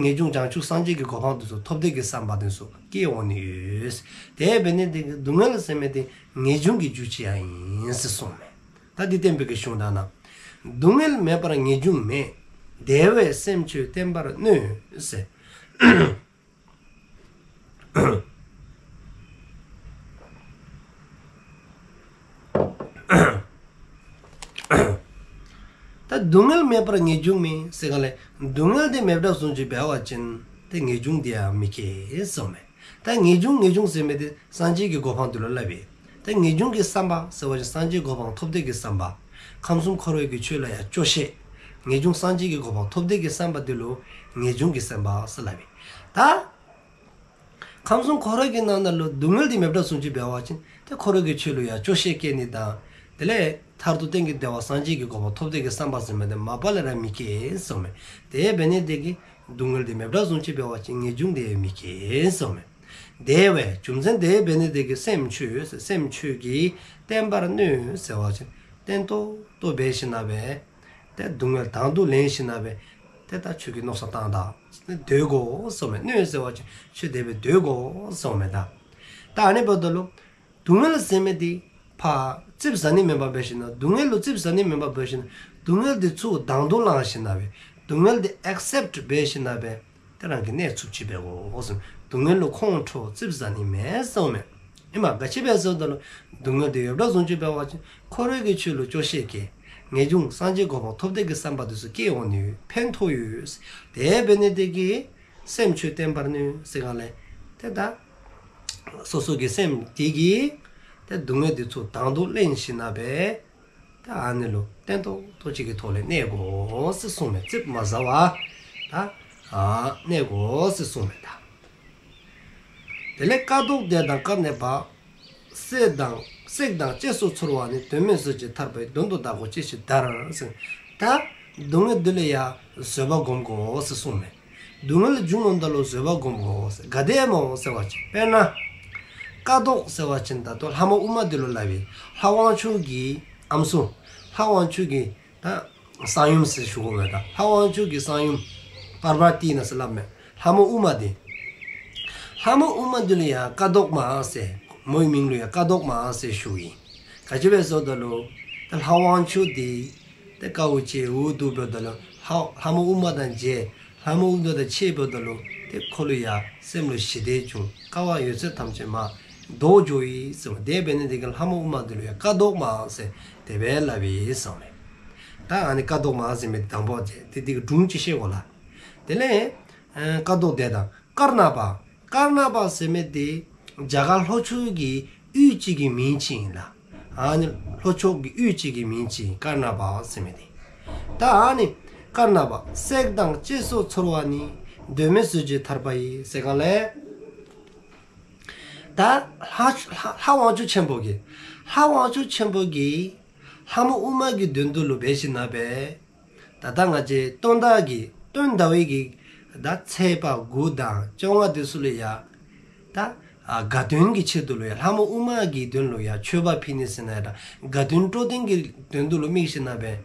ངེས་འབྱུང་བྱང་ཆུབ་སངས་རྒྱས་ཀྱི་གོ་འཕང་དེ་ཚུ་ཐོབ་འདོད་ཀྱི་བསམ་པ་དེ་ཚུ་སྐྱེ་འོང་ནི་ཡོད། དེ་འབད་ནི་དེ་གིས་སྡུག་བསྔལ་ཟེར་མི་དེ་ངེས་འབྱུང་གི་རྒྱུ་ཅིག་ཡང་ཨིན་ཟེར་གསུངསམ་མས། ད་འདི་བསྟན་པའི་གི་གཞུང་དག་ན། སྡུག་བསྔལ་མེད་པར་ངེས་འབྱུང་མེད། དེ་བས་སེམས་ཁྱོད་བརྟན་པར་གནོད་ཟེར། ད་སྡུག་བསྔལ་མེད་པར་ངེས་འབྱུང་མེད་ཟེར་ག་ལས་སྡུག་བསྔལ་དེ་མེདཔ་བཟུམ་ཅིག་འབད་བ་ཅིན་ཏེ་ངེས་འབྱུང་དེ་ཡང་མི་སྐྱེ་གསུངསམ་མས། ད་ངེས་འབྱུང་ངེས་འབྱུང་ཟེར་མི་དེ་སངས་རྒྱས་ཀྱི་གོ་འཕང་དེ་ལུ་སླབ་ཨིན། ད་ངེས་འབྱུང་གི་བསམ་པ་ཟེར་བ་ཅིན་སངས་རྒྱས་གོ་འཕང་ཐོབ་འདོད་ཀྱི་བསམ་པ། ཁམས་གསུམ་འཁོར་བའི་གི་ཆོས་ལ་ཡང་སྐྱོ་ཤས། ངེས་འབྱུང་སངས་རྒྱས་ཀྱི་གོ་འཕང་ཐོབ་འདོད་ཀྱི་བསམ་པ་དེ་ལུ་ངེས་འབྱུང་གི་བསམ་པ་ཟེར་སླབ་ཨིན། ད་ཁམས་གསུམ་འཁོར་བའི་གི་ནང་ན་ལུ་སྡུག་བསྔལ་དེ་མེདཔ་བཟུམ་ཅིག་འབད་བ་ཅིན་ཏེ་འཁོར་བའི་གི་ཆོས་ལུ་ཡང་སྐྱོ་ཤས་སྐྱེ་ནི་དང་དེ་ལས་མཐར་ཐུག་གཏན་གྱི་བདེ་བ་སངས་རྒྱས་ཀྱི་གོ་འཕང་ཐོབ་འདོད་ཀྱི་བསམ་པ་ཟེར་མི་དེ་མ་པ་ལས་ར་མི་སྐྱེ་གསུངསམ་མས། དེ་འབད་ནི་དེ་གིས་སྡུག་བསྔལ་དེ་མེདཔ་བཟུམ་ཅིག་འབད་བ་ཅིན་ངེས་འབྱུང་དེ་མི་སྐྱེ་གསུངསམ་མས། དེ་བས་རྒྱུ་མཚན་དེ་འབད་ནི་དེ་གིས་སེམས་ཁྱོད་སེམས་ཁྱོད་ཀྱིས་བརྟན་པར་གནོད་ཟེར་བ་ཅིན་བརྟན་ཏོག་ཏོ་འབད་ཞིནམ་ལས་ཏེ་སྡུག་བསྔལ་དང་དུ་ལེན་ཞིནམ་ལས་ཏེ་ད་ཁྱོད་ཀྱིས་མནོ་བསམ་བཏང་ད་སྡོད་དགོ་གསུངསམ་མས། གནོད་ཟེར་བ་ཅིན་ཁྱོད་དེ་སྦེ་སྡོད་དགོ་གསུངསམ་མས། ད་ད་ཨ་ནི་འབདཝ་ད་ལུ་སྡུག་བསྔལ་ཟེར་མི་དེ་ ཕར་ཙིགཔ་ཟ་ནི་མེདཔ་འབད་ཞིནམ་ལས་སྡུག་བསྔལ་ལུ་ཙིགཔ་ཟ་ནི་མེདཔ་འབད་ཞིནམ་ལས་སྡུག་བསྔལ་འདི་ཚུ་དང་དུ་བླངས་ཞིནམ་ལས་སྡུག་བསྔལ་འདི་ཨེག་སེབཊ་འབད་ཞིནམ་ལས་ཏེ་རང་གིས་གནས་ཚུགསཔ་ཅིག་འབད་དགོ་ཟེར། སྡུག་བསྔལ་ལུ་ཁོང་ཁྲོ་ཙིགཔ་ཟ་ནི་མེད་ཟེརཝ་མས། ཨིནམ་ག་ཅི་འབད་ཟེརཝ་ད་ལུ་སྡུག་བསྔལ་འདི་ཡོདཔ་བཟུམ་ཅིག་འབད་བ་ཅིན་འཁོར་བའི་གི་ཆོས་ལུ་སྐྱོ་ཤས་སྐྱེ། ངེས་འབྱུང་སངས་རྒྱས་གོ་འཕང་ཐོབ་འདོད་ཀྱི་བསམ་པ་འདི་ཚུ་སྐྱེ་འོང་ནི་ཡོད། ཕན་ཐོགས་ཡོད། དེ་འབད་ནི་དེ་གིས་སེམས་ཁྱོད་བརྟན་པར་ནུས་ཟེར་གསུངསམ་ལས། ཏེ་ད་སོ་སོ་གི་སེམས་དེ་གིས་ཏེ་སྡུག་བསྔལ་འདི་ཚུ་དང་དུ་ལེན་ཞིནམ་ལས་ད་ཨ་ནི་ལུ་བརྟན་ཏོག་ཏོ་ཅིག་གི་ཐོག་ལས་གནས་དགོ་ཟེར་གསུངསམ་མས། ཙིགཔ་མ་ཟ་བར་ད་ཨ་གནས་དགོ་ཟེར་གསུངསམ་མས་ད། དེ་ལས་ཀ་དོག་བདེ་དང་དཀར་ནག་པ། བསྲེག་དང་བསྲེག་དང་བཅད་སོགས་ཚོར་བ་ནི། དོན་མེད་བཟོད་ཅིང་ཐར་པ་ཡི། དོན་དུ་བདག་གོ་ཅི་ཞིག་བདར་ཟེར། ད་སྡུག་བསྔལ་འདི་ལུ་ཡང་བཟོད་པ་སྒོམ་དགོ་ཟེར་གསུངསམ་མས། སྡུག་བསྔལ་འབྱུང་འོངམ་ད་ལུ་བཟོད་པ་སྒོམ་དགོ་ཟེར། ག་དེ་སྨོ་ཟེར་བ་ཅིན་དཔེར་ན་ཀ་དོག་ཟེར་བ་ཅིན་ད་ལྟོ་ལྷ་མོ་ཨུ་མ་འདི་ལུ་སླབ་ཨིན། ལྷ་དབང་ཕྱུག་གི་ཨམ་སྲུ་ལྷ་དབང་ཕྱུག་གི་ད་གསང་ཡུམ་ཟེར་ཞུ་དགོ་པས། ད་ལྷ་དབང་ཕྱུག་གི་གསང་ཡུམ་པར་བ་ཏི་ན་ཟེར་སླབ་མས། ལྷ་མོ་ཨུ་མ་འདི། ལྷ་མོ་ཨུ་མ་འདི་ལུ་ཡང་ཀ་དོག་མ་ཟེར། མོའི་མིང་ལུ་ཡང་ཀ་དོག་མ་ཟེར་ཞུཝ་ཨིན། ག་ཅི་འབད་ཟེརཝ་ད་ལུ་ད་ལྷ་དབང་ཕྱུག་འདི་ཏེ་དཀའཝ་སྤྱད་འུ་སྡུག་འབདཝ་ད་ལུ་ལྷ་ལྷ་མོ་ཨུ་མ་དང་མཇལ། ལྷ་མོ་ཨུ་མ་དང་ཕྱད་འབདཝ་ད་ལུ་ཏེ་ཁོ་ལུ་ཡང་སེམས་ལུ་ཞི་བདེ་བྱུང་། དཀའ་བ་ཡོད་ཚད་ཐམས་ཅད་མར་ལྡོག་འགྱོཝ་ཨིན་ཟེར། དེ་འབད་ནི་དེ་གིས་ལྷ་མོ་ཨུ་མ་འདི་ལུ་ཡང་ཀ་དོག་མ་ཟེར་དེ་སྦེ་སླབ་ཨིན་ཟེརཝ་མས། ད་ཨ་ནི་ཀ་དོག་མ་ཟེར་མི་དང་པོ་ཅིག་ཏེ་དེ་གི་སྒྲུང་ཅིག་བཤད་དགོ་ལགས། དེ་ལས་ཨ་ཀ་དོག་བདེ་དང་དཀར་ནག་པ། དཀར་ནག་པ་ཟེར་མི་དེ་རྒྱ་གར་ལྷོ་ཕྱོགས་ཀྱི་ཡུལ་ཅིག་གི་མིང་ཅིག་ཨིན་ལགས། ཨ་ནི་ལྷོ་ཕྱོགས་ཀྱི་ཡུལ་ཅིག་གི་མིང་ཅིག་ཨིན། དཀར་ནག་པ་ཟེར་མི་དེ། ད་ཨ་ནི་དཀར་ནག་པ། བསྲེག་དང་བཅད་སོགས་ཚོར་བ་ནི། དོན་མེད་བཟོད་ཅིང་ཐར་པ་ཡི་ཟེར་གསུངསམ་ལས། ད་ལྷ་ལྷ་ལྷ་དབང་ཕྱུག་ཆེན་པོ་གིས་ལྷ་དབང་ཕྱུག་ཆེན་པོ་གིས་ལྷ་མོ་ཨུ་མ་གི་དོན་དུ་ལུ་འབད་ཞིནམ་ལས་ད་ལྟ་ང་བཅས་སྟོན་ཟླ་གི་སྟོན་ཟླ་བའི་གི་ད་ཚེས་པ་དགུ་དང་བཅོ་ལྔ་དེ་ཚུ་ལུ་ཡང་ད་ཨ་དགའ་སྟོན་གྱི་ཆེད་དུ་ལུ་ཡང་ལྷ་མོ་ཨུ་མ་གི་དོན་ལུ་ཡང་མཆོད་པ་ཕུལ་ནི་ཟེར་ན་ཡང་ད་དགའ་སྟོན་སྤྲོ་སྟོན་གྱི་དོན་དུ་ལུ་དམིགས་ཞིནམ་ལས་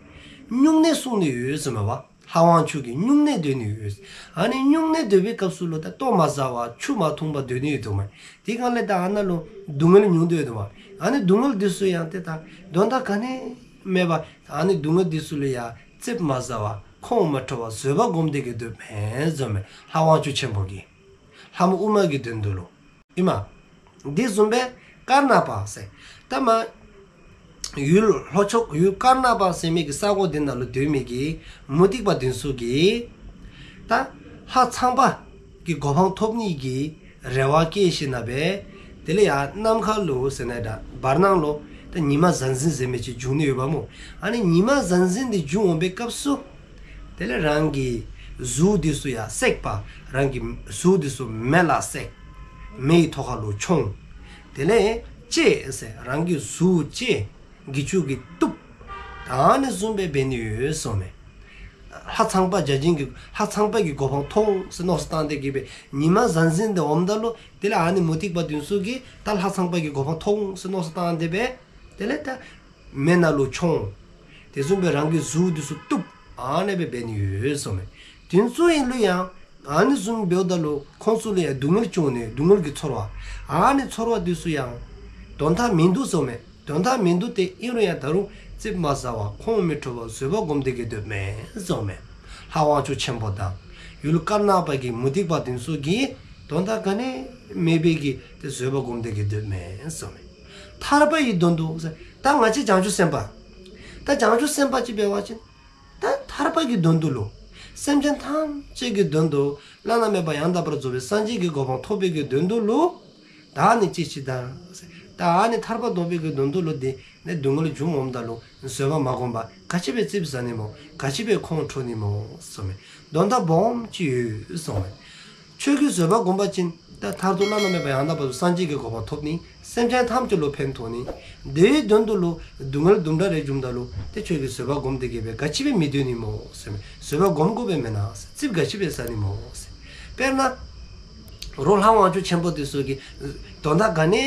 སྨྱུང་གནས་སྲུང་ནི་ཡོད་ཟེརཝ་མས་པ། ལྷ་དབང་ཕྱུག་གིས་སྨྱུང་གནས་སྡོད་ནི་ཡོད། ཨ་ནི་སྨྱུང་གནས་སྡོད་པའི་སྐབས་སུ་ལུ་ད་ལྟོ་མ་ཟ་བར་ཆུ་མ་འཐུང་བར་སྡོད་ནི་ཡོདཔ་མས། དེ་སྒང་ལས་ད་ཨ་ནཱ་ལུ་སྡུག་བསྔལ་མྱོང་སྡོདཔ་མས། ཨ་ནི་སྡུག་བསྔལ་འདི་ཚུ་ཡང་ཏེ་ད་དོན་དག་ག་ནི་མེད་པར་ཨ་ནི་སྡུག་བསྔལ་འདི་ཚུ་ལུ་ཡང་ཙིགཔ་མ་ཟ་བར་ཁོང་མ་ཁྲོ་བར་བཟོད་པ་སྒོམ་སྟེ་གི་སྡོདཔ་མས་ཟེརཝ་མས། ལྷ་དབང་ཕྱུག་ཆེན་པོ་གིས་ལྷ་མོ་ཨུ་མ་གི་དོན་དུ་ལུ། ཨིནམ། འདི་བཟུམ་སྦེ་དཀར་ནག་པ་ཟེར། ད་མ་ཡུལ་ལྷོ་ཕྱོགས་ཡུལ་དཀར་ནག་པ་ཟེར་མི་གི་ས་གོ་འདི་ནང་ལུ་སྡོད་མི་གི་མུ་སྟེགས་པ་འདི་ཚུ་གིས་ད་ལྷ་ཚངས་པ་གི་གོ་འཕང་ཐོབ་ནི་གི་རེ་བ་བསྐྱེད་ཞིནམ་ལས་དེ་ལས་ཡར་ནམ་མཁའ་ལུ་ཟེར་ན་ད་བར་སྣང་ལུ་ད་ཉི་མ་གཟའ་འཛིན་ཟེར་མི་ཅིག་འབྱུང་ནི་ཡོདཔ་མས། ཨ་ནི་ཉི་མ་གཟའ་འཛིན་འདི་འབྱུང་འོང་པའི་སྐབས་སུ་དེ་ལས་རང་གི་གཟུགས་འདི་ཚུ་ཡང་བསྲེགས་པ། རང་གི་གཟུགས་འདི་ཚུ་མེ་ལ་བསྲེགས། མེ་ཡི་ཐོག་ཁ་ལུ་མཆོངས། དེ་ལས་བཅད་ཟེར་རང་གི་གཟུགས་བཅད། གྱི་ཅུང་གིས་གཏུབ། ད་ཨ་ནི་བཟུམ་སྦེ་འབད་ནི་ཡོད་ཟེརཝ་མས། ལྷ་ཚངས་པ་བརྒྱ་བྱིན་གྱི་ལྷ་ཚངས་པ་གི་གོ་འཕང་ཐོབ་འོང་ཟེར་མནོ་བསམ་བཏང་སྟེ་གི་སྦེ་ཉི་མ་གཟའ་འཛིན་འདི་འོངམ་ད་ལུ་དེ་ལས་ཨ་ནི་མུ་སྟེགས་པ་འདི་ཚུ་གིས་ད་ལྷ་ཚངས་པ་གི་གོ་འཕང་ཐོབ་འོང་ཟེར་མནོ་བསམ་བཏང་སྟེ་སྦེ་དེ་ལས་ད་མེ་ནང་ལུ་མཆོངས། དེ་བཟུམ་སྦེ་རང་གི་གཟུགས་འདི་ཚུ་གཏུབ། ཨ་ནི་སྦེ་འབད་ནི་ཡོད་ཟེརཝ་མས། དེ་ཚུ་ཨིན་རུང་ཡང་ཨ་ནི་བཟུམ་འབདཝ་ད་ལུ་ཁོང་ཚུ་ལུ་ཡང་སྡུག་བསྔལ་བྱུང་ནི་སྡུག་བསྔལ་གྱི་ཚོར་བ། ཨ་ནི་ཚོར་བ་འདི་ཚུ་ཡང་དོན་དག་མིན་འདུག་ཟེརཝ་མས། དོན་དག་མིན་འདུག་སྟེ་ཨིན་རུང་ཡང་ད་རུང་ཙིགཔ་མ་ཟ་བར་ཁོང་མི་ཁྲོ་བར་བཟོད་པ་སྒོམ་སྟེ་གི་སྡོདཔ་མས་ཟེརཝ་མས། ལྷ་དབང་ཕྱུག་ཆེན་པོ་དང་ཡུལ་དཀར་ནག་པ་གི་མུ་སྟེགས་པ་འདི་ཚུ་གིས་དོན་དག་ག་ནི་མེད་པའི་གི་ཏེ་བཟོད་པ་སྒོམ་སྟེ་གི་སྡོདཔ་མས་ཟེརཝ་མས། ཐར་པ་ཡི་དོན་དུ་ཟེར། ད་ང་བཅས་བྱང་ཆུབ་སེམས་དཔའ་ད་བྱང་ཆུབ་སེམས་དཔའ་ཅིག་འབད་བ་ཅིན་ད་ཐར་པ་གི་དོན་དུ་ལུ་སེམས་ཅན་ཐམས་ཅད་ཀྱི་དོན་དུ་བླ་ན་མེད་པ་ཡང་དག་པར་རྫོགས་པའི་སངས་རྒྱས་ཀྱི་གོ་འཕང་ཐོབ་པའི་གི་དོན་དུ་ལུ་ད་ཨ་ནི་ཅི་ཞིག་ད་ད་ཨ་ནི་ཐར་པ་ཐོབ་པའི་གི་དོན་དུ་ལུ་འདི་ནི་སྡུག་བསྔལ་འབྱུང་འོངམ་ད་ལུ་བཟོད་པ་མ་བསྒོམ་པར་ག་ཅི་སྦེ་ཙིགཔ་ཟ་ནི་སྨོ། ག་ཅི་སྦེ་ཁོང་ཁྲོ་ནི་སྨོ་ཟེརཝ་མས། དོན་དག་སྦོམ་ཅིག་ཡོད་ཟེརཝ་མས། ཁྱོད་ཀྱིས་བཟོད་པ་བསྒོམ་པ་ཅིན་ད་མཐར་ཐུག་བླ་ན་མེད་པ་ཡང་དག་པར་རྫོགས་སངས་རྒྱས་ཀྱི་གོ་འཕང་ཐོབ་ནི། སེམས་ཅན་ཐམས་ཅད་ལུ་ཕན་ཐོགས་ནི། དེའི་དོན་དུ་ལུ་སྡུག་བསྔལ་དུམ་གྲ་རེ་འབྱུངམ་ད་ལུ་ཏེ་ཁྱོད་ཀྱིས་བཟོད་པ་བསྒོམ་སྟེ་གི་སྦེ་ག་ཅི་སྦེ་མི་སྡོད་ནི་སྨོ་ཟེརཝ་མས། བཟོད་པ་བསྒོམ་དགོ་པས་མེན་ན། ཙིགཔ་ག་ཅི་སྦེ་ཟ་ནི་སྨོ་ཟེར། དཔེར་ན་རོགས་ལྷ་དབང་ཕྱུག་ཆེན་པོ་འདི་ཚུ་གིས་དོན་དག་ག་ནི་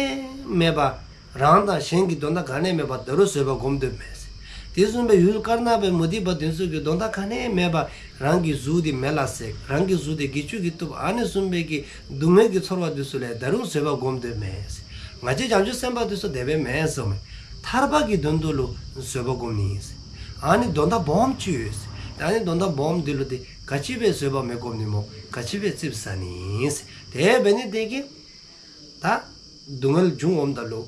མེད་པར་རང་དང་གཞན་གྱི་དོན་དག་ག་ནི་མེད་པར་ད་རུང་བཟོད་པ་བསྒོམ་སྡོདཔ་མས་ཟེར། དེ་བཟུམ་སྦེ་ཡུལ་དཀར་ནག་པའི་མུ་སྟེགས་པ་འདི་ཚུ་གིས་དོན་དག་ག་ནི་མེད་པར་རང་གི་གཟུགས་འདི་མེ་ལ་བསྲེགས། རང་གི་གཟུགས་འདི་གྱི་ཅུང་གིས་གཏུབ། ཨ་ནི་བཟུམ་སྦེ་གི་སྡུག་བསྔལ་གྱི་ཚོར་བ་འདི་ཚུ་ལུ་ད་རུང་བཟོད་པ་བསྒོམ་སྡོདཔ་མས་ཟེར། ང་བཅས་བྱང་ཆུབ་སེམས་དཔའ་འདི་ཚུ་དེ་སྦེ་མེན་ཟེརཝ་མས། ཐར་པ་གི་དོན་དུ་ལུ་བཟོད་པ་སྒོམ་ནི་ཨིན་ཟེར། ཨ་ནི་དོན་དག་སྦོམ་ཅིག་ཡོད་ཟེར། ཨ་ནི་དོན་དག་སྦོམ་འདི་ལུ་ཏེ་ག་ཅི་སྦེ་བཟོད་པ་མི་སྒོམ་ནི་སྨོ། ག་ཅི་སྦེ་ཙིགཔ་ཟ་ནི་ཨིན་ཟེར། དེ་འབད་ནི་དེ་གིས་ད་སྡུག་བསྔལ་འབྱུང་འོངམ་ད་ལུ་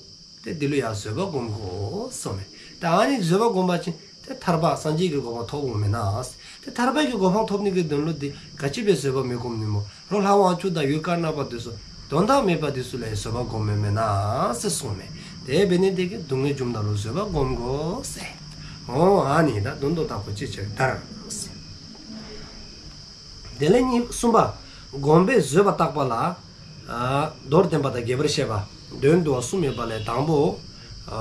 ཏེ་འདི་ལུ་ཡང་བཟོད་པ་སྒོམ་དགོ་གསུངམ་མས། ད་ཨ་ནི་བཟོད་པ་སྒོམ་པ་ཅིན་ཏེ་ཐར་པ་སངས་རྒྱས་ཀྱི་གོ་འཕང་ཐོབ་འོང་མེན་ན། ཏེ་ཐར་པ་གི་གོ་འཕང་ཐོབ་ནི་གི་དོན་ལུ་ཏེ་ག་ཅི་སྦེ་བཟོད་པ་མི་སྒོམ་ནི་སྨོ། རོགས་ལྷ་དབང་ཕྱུག་དང་ཡུལ་དཀར་ནག་པ་འདི་ཚུ་དོན་དག་མེད་པ་འདི་ཚུ་ལུ་ཡང་བཟོད་པ་སྒོམ་མི་མེན་ན་ཟེར་གསུངམ་མས། དེ་འབད་ནི་དེ་གིས་སྡུག་བསྔལ་འབྱུངམ་ད་ལུ་བཟོད་པ་སྒོམ་དགོ་ཟེར། འོ་ཨ་ནི་ད་དོན་དུ་བདག་པོ་ཅི་བྱེད་དར་ཟེར། དེ་ལས་གཉིས་གསུམ་པ། སྒོམ་པས་བཟོད་པ་བརྟག་པ་ལ། ཨ་མདོར་བསྟན་པ་དང་རྒྱས་པར་བཤད་པ། དོན་བསྡུ་བ་གསུམ་ཡོད་པ་ལས་དང་པོ། ཨ་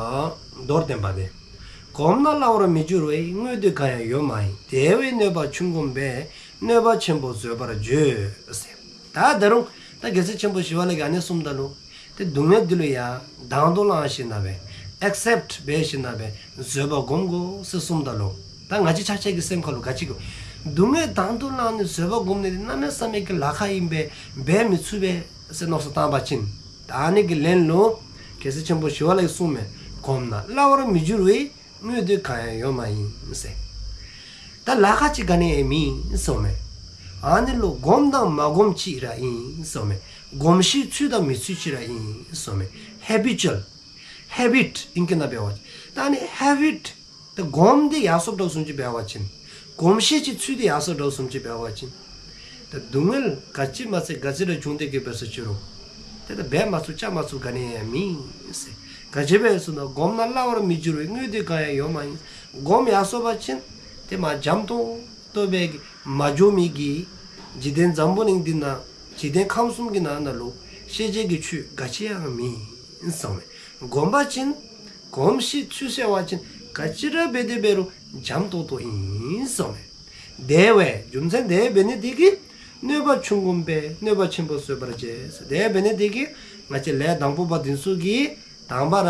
མདོར་བསྟན་པ་སྟེ། གོམས་ན་སླ་བར་མི་འགྱུར་བའི། དངོས་འདོད་གང་ཡང་ཡོད་མ་ཡིན། དེ་བས་གནོད་པ་ཆུང་བསྒོམས་པས། གནོད་པ་ཆེན་པོ་བཟོད་པར་བྱོས་ཟེར། ད་ད་རུང་ད་རྒྱལ་སྲས་ཆེན་པོ་ཞི་བ་ལྷ་གིས་ཨ་ནི་གསུངམ་ད་ལུ་ཏེ་སྡུག་བསྔལ་འདི་ལུ་ཡང་དང་དུ་བླངས་ཞིནམ་ལས་ཨེག་སེབཊ་འབད་ཞིནམ་ལས་བཟོད་པ་སྒོམ་དགོ་ཟེར་གསུངམ་ད་ལུ་ད་ང་བཅས་ཆ་ཁྱབ་ཀྱི་སེམས་ཁ་ལུ་ག་ཅི་གོ། སྡུག་བསྔལ་དང་དུ་བླངས་ནི་བཟོད་པ་སྒོམ་ནི་འདི་གནམ་མེད་ས་མེད་ཀྱི་ལཱ་ཁག་ཨིན་པས། འབད་མི་ཚུགས་པས་ཟེར་མནོ་བསམ་བཏང་པ་ཅིན། ད་ཨ་ནི་གི་ལན་ལུ་རྒྱལ་སྲས་ཆེན་པོ་ཞི་བ་ལྷ་གིས་གསུངམ་མས། གོམས་ན་སླ་བར་མི་འགྱུར་བའི། དངོས་འདོད་གང་ཡང་ཡོད་མ་ཡིན་ཟེར། ད་ལཱ་ཁག་ཅིག་ག་ནི་ཡང་མེད་གསུངམ་མས། ཨ་ནི་ལུ་སྒོམ་དང་མ་སྒོམ་ཅིག་ར་ཨིན་གསུངམ་མས། གོམས་ཤིང་ཚུད་དང་མི་ཚུད་ཅིག་ར་ཨིན་གསུངམ་མས། ཧེ་བི་ཅུ་ཨལ། ཧེ་བིཊ་ཨིང་སྐད་ནང་འབད་བ་ཅིན། ད་ཨ་ནི་ཧེ་བིཊ་ད་གོམས་ཏེ་ཡར་སོཔ་འདྲཝ་བཟུམ་ཅིག་འབད་བ་ཅིན། གོམས་ཤིང་ཅིག་ཚུད་དེ་ཡར་སོཔ་འདྲཝ་བཟུམ་ཅིག་འབད་བ་ཅིན། ད་སྡུག་བསྔལ་ག་ཅི་མ་ཚད་ག་ཅི་ར་བྱུང་སྟེ་གི་འབད་སོ་ཅི་རུང་། ཏེ་ད་འབད་མ་ཚུགས་བཅའ་མ་ཚུགས་ག་ནི་ཡང་མེད་ཟེར། ག་ཅི་འབད་ཟེར་ན་གོམས་ན་སླ་བར་མི་འགྱུར་བའི། དངོས་འདོད་གང་ཡང་ཡོད་མ་ཡིན། གོམས་ཡར་སོ་བ་ཅིན་ཏེ་མ་འཇམ་ཏོང་ཏོ་སྦེ་གི་མ་འགྱོ་མི་གི་འཇིག་རྟེན་འཛམ་བུ་གླིང་འདི་ནང་འཇིག་རྟེན་ཁམས་གསུམ་གྱི་ནང་ན་ལུ་ཤེས་བྱའི་གི་ཆོས་ག་ཅི་ཡང་མེད་གསུངམ་མས། གོམས་པ་ཅིན་གོམས་ཤིང་ཚུད་ཟེར་བ་ཅིན་ག་ཅི་ར་འབད་དེ་འབད་རུང་འཇམ་ཏོང་ཏོ་ཨིན་གསུངམ་མས། དེ་བས་རྒྱུ་མཚན་དེ་འབད་ནི་དེ་གིས་གནོད་པ་ཆུང་བསྒོམས་པས་གནོད་པ་ཆེན་པོ་བཟོད་པར་བྱེད། དེ་འབད་ནི་དེ་གིས་ང་བཅས་ལས་དང་པོ་པ་འདི་ཚུ་གིས་དང་པ་ར་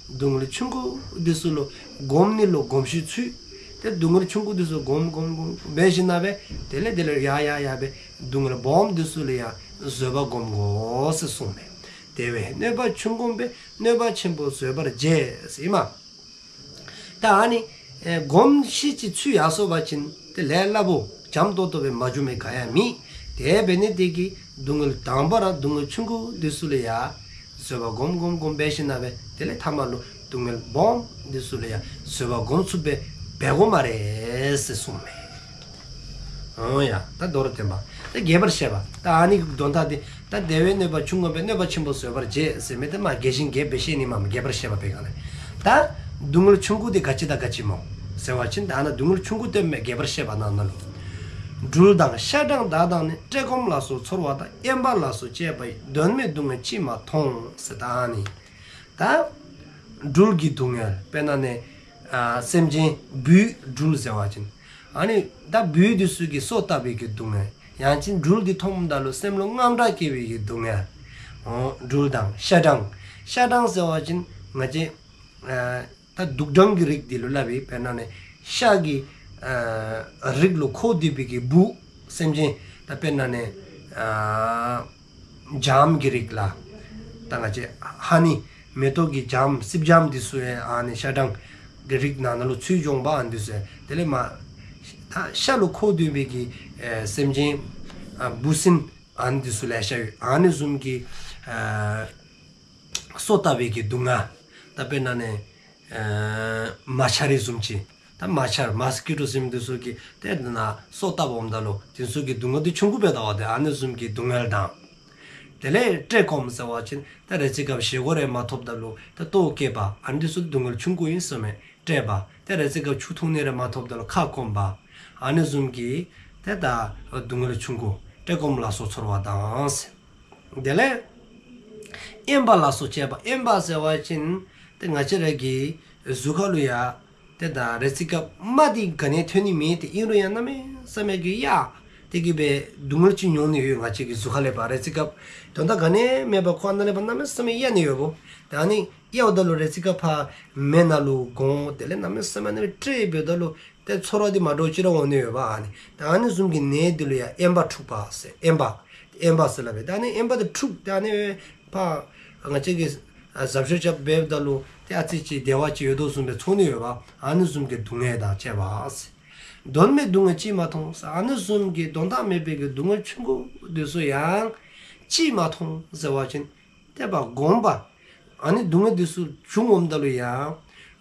སྡུག་བསྔལ་ཆུང་ཀུ་འདི་ཚུ་ལུ་སྒོམ་ནི་ལུ་གོམས་ཤིང་ཚུད། ཏེ་སྡུག་བསྔལ་ཆུང་ཀུ་འདི་ཚུ་སྒོམ་སྒོམ་སྒོམ་འབད་ཞིནམ་ལས་དེ་ལས་དེ་ལས་ཡར་ཡར་ཡར་སྦེ་སྡུག་བསྔལ་སྦོམ་འདི་ཚུ་ལུ་ཡང་བཟོད་པ་སྒོམ་དགོ་ཟེར་གསུངམ་མས། དེ་བས་གནོད་པ་ཆུང་བསྒོམས་པས་གནོད་པ་ཆེན་པོ་བཟོད་པར་བྱེད་ཟེར་ཨིན་མས། ད་ཨ་ནི་ཨེ་གོམས་ཤིང་ཅིག་ཚུད་ཡར་སོ་བ་ཅིན་ཏེ་ལས་སླ་པོ་འཇམ་ཏོང་ཏོ་སྦེ་མ་འགྱོ་མི་ག་ཡང་མེད། དེ་འབད་ནི་དེ་གིས་སྡུག་བསྔལ་དང་པ་ར་སྡུག་བསྔལ་ཆུང་ཀུ་འདི་ཚུ་ལུ་ཡང་བཟོད་པ་སྒོམ་སྒོམ་སྒོམ་འབད་ཞིནམ་ལས་དེ་ལས་ཐ་མ་ལུ་སྡུག་བསྔལ་སྦོམ་འདི་ཚུ་ལུ་ཡང་བཟོད་པ་སྒོམ་ཚུགསཔ་སྦེ་འབད་དགོ་སྨ་རེ་ཟེར་གསུངམ་མས། འོ་ཡ། ད་མདོར་བསྟན་པ། ད་རྒྱས་པར་བཤད་པ། ད་ཨ་ནི་གི་དོན་དག་འདི། ད་དེ་བས་གནོད་པ་ཆུང་བསྒོམས་པས་གནོད་པ་ཆེན་པོ་བཟོད་པར་བྱེད་ཟེར་མི་དེ་མ་རྒྱས་ཤིང་རྒྱསཔ་སྦེ་བཤད་ནི་མས། རྒྱས་པར་བཤད་པ་འབད་ག་ལས། ད་སྡུག་བསྔལ་ཆུང་ཀུ་དེ་ག་ཅི་དང་ག་ཅི་སྨོ་ཟེར་བ་ཅིན་ད་ཨ་ནཱ་སྡུག་བསྔལ་ཆུང་ཀུ་སྟོནམ་མས། རྒྱས་པར་བཤད་པ་ནང་ན་ལུ། སྦྲུལ་དང་ཤ་སྦྲང་དག་དང་ནི། བཀྲེས་སྐོམ་ལ་སོགས་ཚོར་བ་དང་། གཡན་པ་ལ་སོགས་བཅས་པ་ཡི། དོན་མེད་སྡུག་བསྔལ་ཅིས་མ་མཐོང་ཟེར། ད་ཨ་ནི། ད་སྦྲུལ་གྱི་སྡུག་བསྔལ་དཔེར་ན་ནི། ཨ་སེམས་ཅན་འབུཔ་སྦྲུལ་ཟེར་བ་ཅིན། ཨ་ནི་ད་འབུཔ་འདི་ཚུ་གིས་སོ་བཏབ་པའི་གི་སྡུག་བསྔལ། ཡང་ཅིན་སྦྲུལ་འདི་མཐོངམ་ད་ལུ་སེམས་ལུ་དངངས་སྐྲག་སྐྱེ་བའི་གི་སྡུག་བསྔལ། འོ་སྦྲུལ་དང་ཤ་སྦྲང་། ཤ་སྦྲང་ཟེར་བ་ཅིན་ང་བཅས་ཨ་ད་དུག་སྦྲང་གི་རིགས་འདི་ལུ་སླབ་ཨིན། དཔེར་ན་ནི་ཤ་གི་ཨ་རིགས་ལུ་འཁོད་སྡོད་པའི་གི་འབུཔ་སེམས་ཅན། ད་དཔེར་ན་ནི་ཨ་སྦྱངམ་གི་རིགས་ལགས། ད་ང་བཅས་ཧ་ནི་མེ་ཏོག་གི་སྦྱངམ་སིབ་སྦྱངམ་འདི་ཚུ་ཡང་ཨ་ནི་ཤ་སྦྲང་གི་རིགས་ནང་ན་ལུ་ཚུད་འོང་པ། ཨ་ནི་འདི་ཚུ་ཡང་དེ་ལས་མ་ད་ཤ་ལུ་འཁོད་སྡོད་པའི་གི་ཨེ་སེམས་ཅན་ཨ་འབུ་སྲིན་ཨ་ནི་འདི་ཚུ་ལེ་ཤ་ཡོད། ཨ་ནི་བཟུམ་གྱི་ཨ་སོ་བཏབ་པའི་གི་སྡུག་བསྔལ། ད་དཔེར་ན་ནི་ཨ་མ་ཆ་རི་བཟུམ་ཅིག། ད་མ་ཆར་མོས་ཀི་ཊོ་ཟེར་མི་འདི་ཚུ་གིས་ཏེ་ན་སོ་བཏབ་འོངམ་ད་ལུ་དེ་ཚུ་གི་སྡུག་བསྔལ་འདི་ཆུང་ཀུ་སྦེ་བལྟ་བ་ཏེ་ཨ་ནི་བཟུམ་གྱི་སྡུག་བསྔལ་དང་། དེ་ལས་བཀྲེས་སྐོམ་ཟེར་བ་ཅིན་ད་རེ་ཚེ་སྐབས་བཞེས་སྒོ་རེ་མ་ཐོབ་ད་ལུ་ད་ལྟོཝ་བཀྱེས་པ། ཨ་ནི་འདི་ཚུ་སྡུག་བསྔལ་ཆུང་ཀུ་ཨིན་ཟེར་མས། བཀྲེས་པ། ད་རེ་ཚེ་སྐབས་ཆུ་འཐུང་ནི་རེ་མ་ཐོབ་ད་ལུ་ཁ་སྐོམ་པ། ཨ་ནི་བཟུམ་གྱི་ཏེ་ད་སྡུག་བསྔལ་ཆུང་ཀུ་བཀྲེས་སྐོམ་ལ་སོགས་ཚོར་བ་དང་ཟེར། དེ་ལས་གཡན་པ་ལ་སོགས་བཅས་པ། གཡན་པ་ཟེར་བ་ཅིན་ཏེ་ང་བཅས་ར་གི་གཟུགས་ཁ་ལུ་ཡང་ཏེ་ད་རེ་ཚེ་སྐབས་རྨ་འདི་ག་ནི་ཐོན་ནི་མེད། ཏེ་ཨིན་རུང་ཡང་གནམ་མེད་ས་མེད་ཀྱི་གཡའ་སྟེ་གི་སྦེ་སྡུག་བསྔལ་ཅིག་མྱོང་ནི་ཡོད། ང་བཅས་ཀྱི་གཟུགས་ཁ་ལས་ཕར་རེ་ཚེ་སྐབས་དོན་དག་ག་ནི་མེད་པར་ཁོ་ཨ་ནཱ་ལས་ཕར་གནམ་མེད་ས་མེད་གཡའ་ནི་ཡོདཔ་འོང་། ཏེ་ཨ་ནི་གཡའཝ་ད་ལུ་རེ་ཚེ་སྐབས་ཕར་མེ་ནང་ལུ་གོན། དེ་ལས་གནམ་མེད་ས་མེད་ཨ་ནི་སྦེ་བཀྲེས་སྦེ་ད་ལུ་ཏེ་ཚོར་བ་འདི་མ་འདྲཝ་ཅིག་ར་འོང་ནི་ཡོདཔ། ཨ་ནི་ད་ཨ་ནི་བཟུམ་གྱི་ནད་འདི་ལུ་ཡང་གཡན་པ་འཁྲུགས་པ་ཟེར། གཡན་པ་གཡན་པ་ཟེར་སླབ་ཨིན། ད་ཨ་ནི་གཡན་པ་འདི་འཁྲུགས་ད་ཨ་ནི་ཕར་ང་བཅས་ཀྱི་ ཨ་གཟབ་ཤོག་རྐྱབ་འབདཝ་ད་ལུ་ཏེ་ཨ་ཙི་ཅིག་བདེ་བ་ཅིག་ཡོད་དོ་བཟུམ་སྦེ་ཚོར་ནི་ཡོདཔ། ཨ་ནི་བཟུམ་གྱི་སྡུག་བསྔལ་དང་བཅས་པ། དོན་མེད་སྡུག་བསྔལ་ཅིས་མ་མཐོང་ཟེར། ཨ་ནི་བཟུམ་གྱི་དོན་དག་མེད་པའི་གི་སྡུག་བསྔལ་ཆུང་ཀུ་འདི་ཚུ་ཡང་ཅིས་མ་མཐོང་ཟེར་བ་ཅིན་ཏེ་བ་སྒོམ་པ། ཨ་ནི་སྡུག་བསྔལ་འདི་ཚུ་བྱུང་འོངམ་ད་ལུ་ཡང་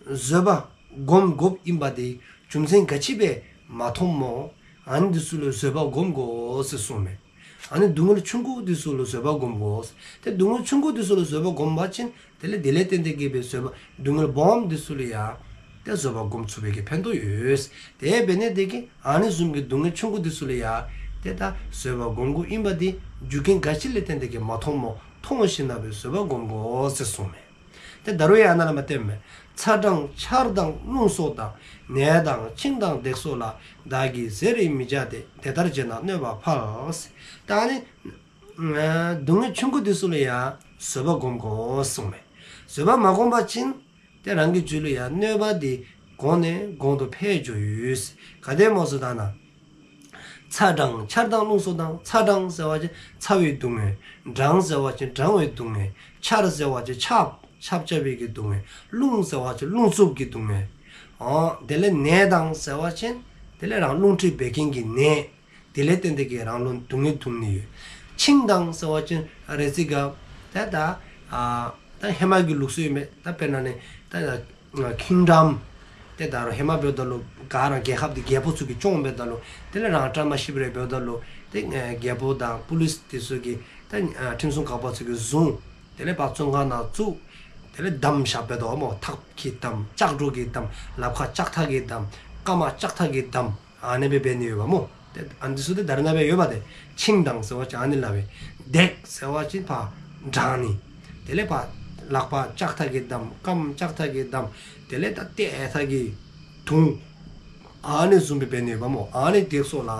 བཟོད་པ་སྒོམ་དགོཔ་ཨིན་པ་དེ་རྒྱུ་མཚན་ག་ཅི་སྦེ་མ་མཐོངམ་སྨོ། ཨ་ནི་འདི་ཚུ་ལུ་བཟོད་པ་སྒོམ་དགོ་ཟེར་གསུངསམ་མས། ཨ་ནི་སྡུག་བསྔལ་ཆུང་ཀུ་འདི་ཚུ་ལུ་བཟོད་པ་སྒོམ་དགོ། ཏེ་སྡུག་བསྔལ་ཆུང་ཀུ་འདི་ཚུ་ལུ་བཟོད་པ་སྒོམ་པ་ཅིན་དེ་ལས་དེ་ལས་བརྟེན་ཏེ་གི་སྦེ་བཟོད་པ་སྡུག་བསྔལ་སྦོམ་འདི་ཚུ་ལུ་ཡང་ཏེ་བཟོད་པ་སྒོམ་ཚུགས་པའི་གི་ཕན་ཐོགས་ཡོད། དེ་འབད་ནི་དེ་གིས་ཨ་ནི་བཟུམ་གྱི་སྡུག་བསྔལ་ཆུང་ཀུ་འདི་ཚུ་ལུ་ཡང་ཏེ་ད་བཟོད་པ་སྒོམ་དགོཔ་ཨིན་པ་དེ་རྒྱུ་རྐྱེན་ག་ཅི་ལས་བརྟེན་ཏེ་གི་མ་མཐོངམ་སྨོ། མཐོང་ཞིནམ་ལས་བཟོད་པ་སྒོམ་དགོ་ཟེར་གསུངསམ་མས། ཏེ་ད་རུང་ཡང་ཨ་ནཱ་ལས་མར་བསྟནམ་མས། ཚ་གྲང་ཆར་དང་རླུང་སོགས་དང་། ནད་དང་འཆིང་དང་བརྡེག་སོགས་ལ། བདག་གིས་བཟེ་རེ་མི་བྱ་སྟེ། དེ་ལྟར་བྱས་ན་གནོད་པ་འཕེལ། ད་ཨ་ནི་སྡུག་བསྔལ་ཆུང་ཀུ་འདི་ཚུ་ལུ་ཡང་བཟོད་པ་སྒོམ་དགོ་གསུངསམ་མས། བཟོད་པ་མ་སྒོམ་པ་ཅིན་ཏེ་རང་གི་རྒྱུད་ལུ་ཡང་གནོད་པ་དེ་གོང་ནས་གོང་དུ་འཕེལ་འགྱོཝ་ཨིན། ག་དེ་སྨོ་ཟེར་བ་ཅིན་ཚ་གྲང་ཆར་དང་རླུང་སོགས་དང་། ཚ་གྲང་ཟེར་བ་ཅིན་ཚ་བའི་སྡུག་བསྔལ། གྲང་ཟེར་བ་ཅིན་གྲང་བའི་སྡུག་བསྔལ། ཆར་ཟེར་བ་ཅིན་ཆརཔ་ཆརཔ་རྐྱབ་པའི་གི་སྡུག་བསྔལ། རླུང་ཟེར་བ་ཅིན་རླུང་འཚུབ་ཀྱི་སྡུག་བསྔལ། འོ་དེ་ལས་ནད་དང་ཟེར་བ་ཅིན་དེ་ལས་རང་རླུང་མཁྲིས་བད་ཀན་གྱི་ནད། དེ་ལས་བརྟེན་ཏེ་གི་རང་ལུ་སྡུག་བསྔལ་འཐོབ་ནི་ཡོད། འཆིང་དང་ཟེར་བ་ཅིན་རེ་ཅིག་ག་ད་ད་ཨ་ད་ཧེ་མ་གི་ལུགས་སྲོལ་ཨིན་མས། ད་དཔེར་ན་ནི་ད་ཁྱིམ་དགྲ་དེ་ད་རུང་ཧེ་མ་འབདཝ་ད་ལུ་ག་ར་རྒྱལ་ཁབ་དེ་རྒྱལ་པོ་ཚུ་གིས་སྐྱོང་འབདཝ་ད་ལུ་དེ་ལས་རང་བཀྲ་མ་ཤིསཔ་རེ་འབདཝ་ད་ལུ་ཏེ་རྒྱལ་པོ་དང་པུ་ལིསི་དེ་ཚུ་གིས་ད་ཁྲིམས་སྲུང་འགག་པ་ཚུ་གིས་བཟུང་། དེ་ལས་ཕར་བཙོན་ཁང་ནང་བཙུགས། དེ་ལས་བསྡམ་བཞག་འབདཝ་ད་སྨོ། ཐགཔ་གིས་བསྡམ། ལྕགས་སྒྲོག་གིས་བསྡམ། ལགཔ་ཁར་ལྕགས་ཐག་གིས་བསྡམ། རྐངམ་ལྕགས་ཐག་གིས་བསྡམ། ཨ་ནི་སྦེ་འབད་ནི་ཡོདཔ་སྨོ། ཏེ་ཨ་ནི་ཚུ་ཏེ་ད་རེས་ནངས་པ་ཡོདཔ་དེ། འཆིང་དང་ཟེར་བ་ཅིན་ཨ་ནི་སླབ་པས། བརྡེག་ཟེར་བ་ཅིན་ཕར་དྲང་ནི། དེ་ལས་ཕར་ལགཔ་ལྕགས་ཐག་གིས་བསྡམ། རྐངམ་ལྕགས་ཐག་གིས་བསྡམ། དེ་ལས་ད་ཏེ་ཐག་གིས་བརྡུང་། ཨ་ནི་བཟུམ་སྦེ་འབད་ནི་ཡོདཔ་སྨོ། ཨ་ནི་བརྡེག་སོགས་ལ།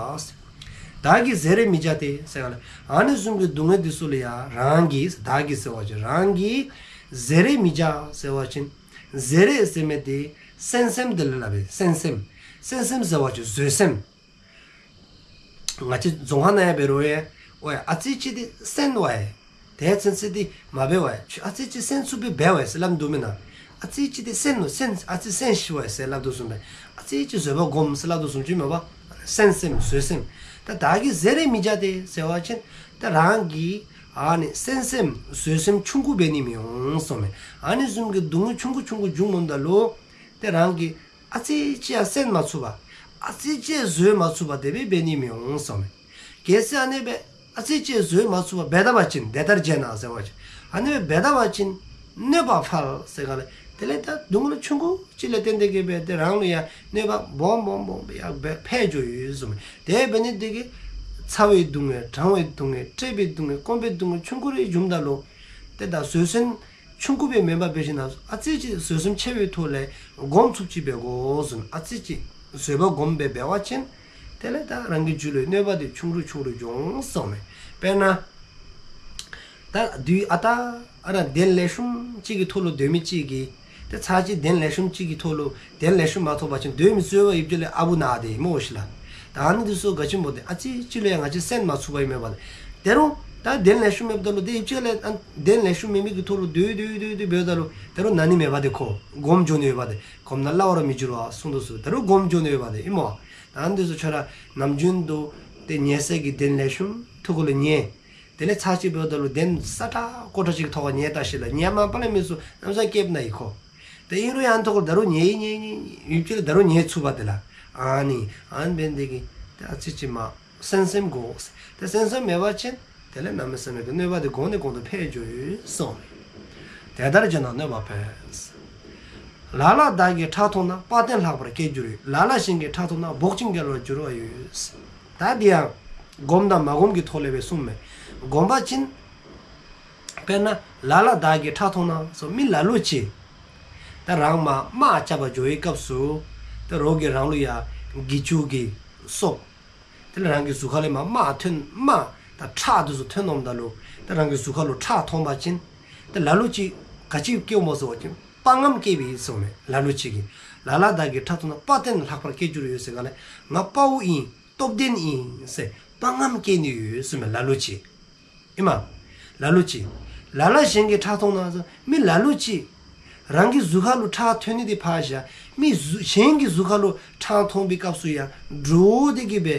བདག་གིས་བཟེ་རེ་མི་བྱ་སྟེ་ཟེར་ག་ལས། ཨ་ནི་བཟུམ་གྱི་སྡུག་བསྔལ་འདི་ཚུ་ལུ་ཡང་རང་གིས། བདག་གིས་ཟེར་བ་ཅིན་རང་གིས། བཟེ་རེ་མི་བྱ་ཟེར་བ་ཅིན་བཟེ་རེ་ཟེར་མི་དེ་སེམས་སེམས་དེ་ལུ་སླབ་པས། སེམས་སེམས། སེམས་སེམས་ཟེར་བ་ཅིན་བཟོད་སེམས། ང་བཅས་རྫོང་ཁ་ནང་ཡང་འབད་རུང་ཡང་ཨོ་ཡ་ཨ་ཙི་ཅིག་དེ་སེམས་བ་ཡ། དེ་ཚུན་ཚོད་དེ་མ་འབད་བ་ཡ། ཁྱོད་ཨ་ཙི་ཅིག་སེམས་ཚུགསཔ་སྦེ་འབད་བ་ཡ་ཟེར་སླབ་དོ་མེན་ན། ཨ་ཙི་ཅིག་དེ་སེམས་ནུག་སེམས་ཨ་ཙི་སེམས་ཤི་བ་ཡ་ཟེར་སླབ་དོ་བཟུམ་སྦེ། ཨ་ཙི་ཅིག་བཟོད་པ་སྒོམ་ཟེར་སླབ་དོ་བཟུམ་ཅིག་མེན་པ། སེམས་སེམས་བཟོད་སེམས། ད་བདག་གིས་བཟེ་རེ་མི་བྱ་སྟེ་ཟེར་བ་ཅིན་ད་རང་གིས་ཨ་ནི་སེམས་སེམས་བཟོད་སེམས་ཆུང་ཀུ་འབད་ནི་མི་འོང་གསུངསམ་མས། ཨ་ནི་བཟུམ་གྱི་སྡུག་བསྔལ་ཆུང་ཀུ་ཆུང་ཀུ་འབྱུངམ་ད་ལུ་ཏེ་རང་གིས་ཨ་ཙི་ཅིག་ཡང་སེམས་མ་ཚུགས་པར་ཨ་ཙི་ཅིག་བཟོད་མ་ཚུགས་པར་དེ་སྦེ་འབད་ནི་མི་འོང་གསུངསམ་མས། གལ་སྲིད་ཨ་ནི་སྦེ་ཨ་ཙི་ཅིག་བཟོད་མ་ཚུགས་པར་འབད་ད་པ་ཅིན། དེ་ལྟར་བྱས་ན་ཟེར་བ་ཅིན་ཨ་ནི་སྦེ་འབད་ད་པ་ཅིན་གནོད་པ་འཕེལ་ཟེར་ག་ལས། དེ་ལས་ད་སྡུག་བསྔལ་ཆུང་ཀུ་ཅིག་ལས་བརྟེན་ཏེ་གི་སྦེ་ཏེ་རང་ལུ་ཡང་གནོད་པ་སྦོམ་སྦོམ་སྦོམ་སྦེ་ཡང་འཕེལ་འགྱོཝ་ཨིན་གསུངསམ་མས། དེ་འབད་ནི་དེ་གིས་ཚ་བའི་སྡུག་བསྔལ་གྲང་བའི་སྡུག་བསྔལ་བཀྲེས་པའི་སྡུག་བསྔལ་སྐོམ་པའི་སྡུག་བསྔལ་ཆུང་ཀུ་རེ་འབྱུངམ་ད་ལུ་ཏེ་ད་བཟོད་སེམས་ཆུང་ཀུ་སྦེ་མེན་པར་འབད་ཞིནམ་ལས་ཨ་ཙི་ཅིག་བཟོད་སེམས་ཆེ་བའི་ཐོག་ལས་སྒོམ་ཚུགསཔ་ཅིག་འབད་དགོ་གསུངས། ཨ་ཙི་ཅིག་བཟོད་པ་སྒོམ་སྦེ་འབད་བ་ཅིན་དེ་ལས་ད་རང་གི་རྒྱུད་ལུ་གནོད་པ་དེ་ཆུང་རུ་ཆུང་རུ་འགྱོ་འོང་གསུངསམ་མས། དཔེར་ན་ད་དུས་ཨ་རྟག་ར་གདན་ལེགས་ཤོམ་ཅིག་གི་ཐོག་ལུ་སྡོད་མི་ཅིག་གིས་ཏེ་ཚར་གཅིག་གདན་ལེགས་ཤོམ་ཅིག་གི་ཐོག་ལུ་གདན་ལེགས་ཤོམ་མ་ཐོབ་པ་ཅིན་སྡོད་མི་ཚུགས་པར་ཡུདཔ་ཅིག་ལས་ཨ་བུ་ན་སྟེ་སྨོ་ཤིག་ལགས། ད་ཨ་ནི་འདི་ཚུ་ག་ཅི་སྨོ་ཏེ་ཨ་ཙི་ཅིག་ལུ་ཡང་ང་བཅས་སེམས་མ་ཚུགས་པ་ཨིན་མས་པ། ཏེ་དེ་རུང་ད་གདན་ལེགས་ཤོམ་མེདཔ་ད་ལུ་ཏེ་ཡུདཔ་ཅིག་ལས་ཨ་གདན་ལེགས་ཤོམ་མེད་མི་གི་ཐོག་ལུ་སྡོད་སྡོད་སྡོད་སྡོད་འབདཝ་ད་ལུ་ཏེ་དེ་རུང་ན་ནི་མེད་པ་དེ་ཁོ་སྒོམ་འགྱོ་ནི་ཡོད་པ་དེ། གོམས་ན་སླ་བར་མི་འགྱུར་བ་གསུངས་དོ་གསུངས། ཏེ་དེ་རུང་སྒོམ་འགྱོ་ནི་ཡོད་པ་དེ་ཨིན་མས། ད་ཨ་ནི་འདི་ཚུ་ཁྱོད་ར་ནམ་རྒྱུན་དུ་ཏེ་ཉལ་སའི་གི་གདན་ལེགས་ཤོམ་ཐུགས་ཁ་ལུ་ཉལ། དེ་ལས་ཚར་གཅིག་འབདཝ་ད་ལུ་གདན་ས་ཏྲག་ཀོ་ཏྲ་ཅིག་གི་ཐོག་ཁར་ཉལ་ད་ཤིག་ལགས། ཉལ་མ་པ་ལས་མི་ཚུགས་གནམ་ས་སྐྱེལ་ནི་ཨིན་ཁོ། ཏེ་ཨིན་རུང་ཡང་ཐོག་ལུ་ད་རུང་ཉལ་ཉལ་ཉལ་ཡུདཔ་ཅིག་ལས་ད་རུང་ཉལ་ཚུགས་པ་དེ་ལགས། ཨ་ནི་ཨ་ནི་འབད་ནི་དེ་གིས་ཏེ་ཨ་ཙི་ཅིག་མ་སེམས་སེམས་དགོ། ཏེ་སེམས་སེམས་མེད་པ་ཅིན་དེ་ལས་གནམ་མེད་ས་མེད་ཀྱི་གནོད་པ་དེ་གོང་ནས་གོང་དུ་འཕེལ་འགྱོཝ་ཨིན་གསུངསམ་མས། དེ་ལྟར་བྱས་ན་གནོད་པ་འཕེལ། ལ་ལ་བདག་གིས་ཁྲག་འཐུང་ན། དཔའ་བརྟན་ལྷག་པར་སྐྱེ་འགྱུར་ཡོད། ལ་ལ་གཞན་གྱིས་ཁྲག་འཐུང་ན། བོག་ཅིང་བརྒྱལ་བར་འགྱུར་བ་ཡོད། ད་འདི་ཡང་སྒོམ་དང་མ་སྒོམ་གྱི་ཐོག་ལས་སྦེ་གསུངསམ་མས། སྒོམ་པ་ཅིན་དཔེར་ན་ལ་ལ་བདག་གིས་ཁྲག་འཐུང་ན་ཟེར་མི་ལ་ལུ་ཅིག་ད་རང་མར་དམག་རྐྱབ་པར་འགྱོ་བའི་སྐབས་སུ་ཏེ་རོགས་ཀྱིས་རང་ལུ་ཡང་གྱི་ཅུང་གིས་སོབ། དེ་ལས་རང་གི་གཟུགས་ཁ་ལས་མར་དམག་ཐོན་དམག་དང་ཁྲག་འདི་ཚུ་ཐོན་འོངམ་ད་ལུ་ཏེ་རང་གི་གཟུགས་ཁ་ལུ་ཁྲག་མཐོང་པ་ཅིན་ཏེ་ལ་ལུ་ཅིག་ག་ཅི་སྐྱེཝ་སྨོ་ཟེར་བ་ཅིན་དཔའ་རྔམ་སྐྱེཝ་ཨིན་གསུངསམ་མས། ལ་ལུ་ཅིག་གིས་ལ་ལ་བདག་གིས་ཁྲག་འཐུང་ན། དཔའ་བརྟན་ལྷག་པར་སྐྱེ་འགྱུར་ཡོད་ཟེར་ག་ལས་ང་དཔའ་བོ་ཨིན་སྟོབས་ལྡན་ཨིན་ཟེར་དཔའ་རྔམ་སྐྱེ་ནི་ཡོད་གསུངསམ་མས། ལ་ལུ་ཅིག་ཨིན་མས། ལ་ལུ་ཅིག་ ལ་ལ་གཞན་གྱི་ཁྲག་འཐུང་ན་ཟེར་མི་ལ་ལུ་ཅིག་རང་གི་གཟུགས་ཁ་ལུ་ཁྲག་ཐོན་ནི་དེ་ཕར་བཞག་མི་གཟུགས་གཞན་གྱི་གཟུགས་ཁ་ལུ་ཁྲག་འཐུང་བའི་སྐབས་སུ་ཡང་འདྲོག་སྟེ་གི་སྦེ་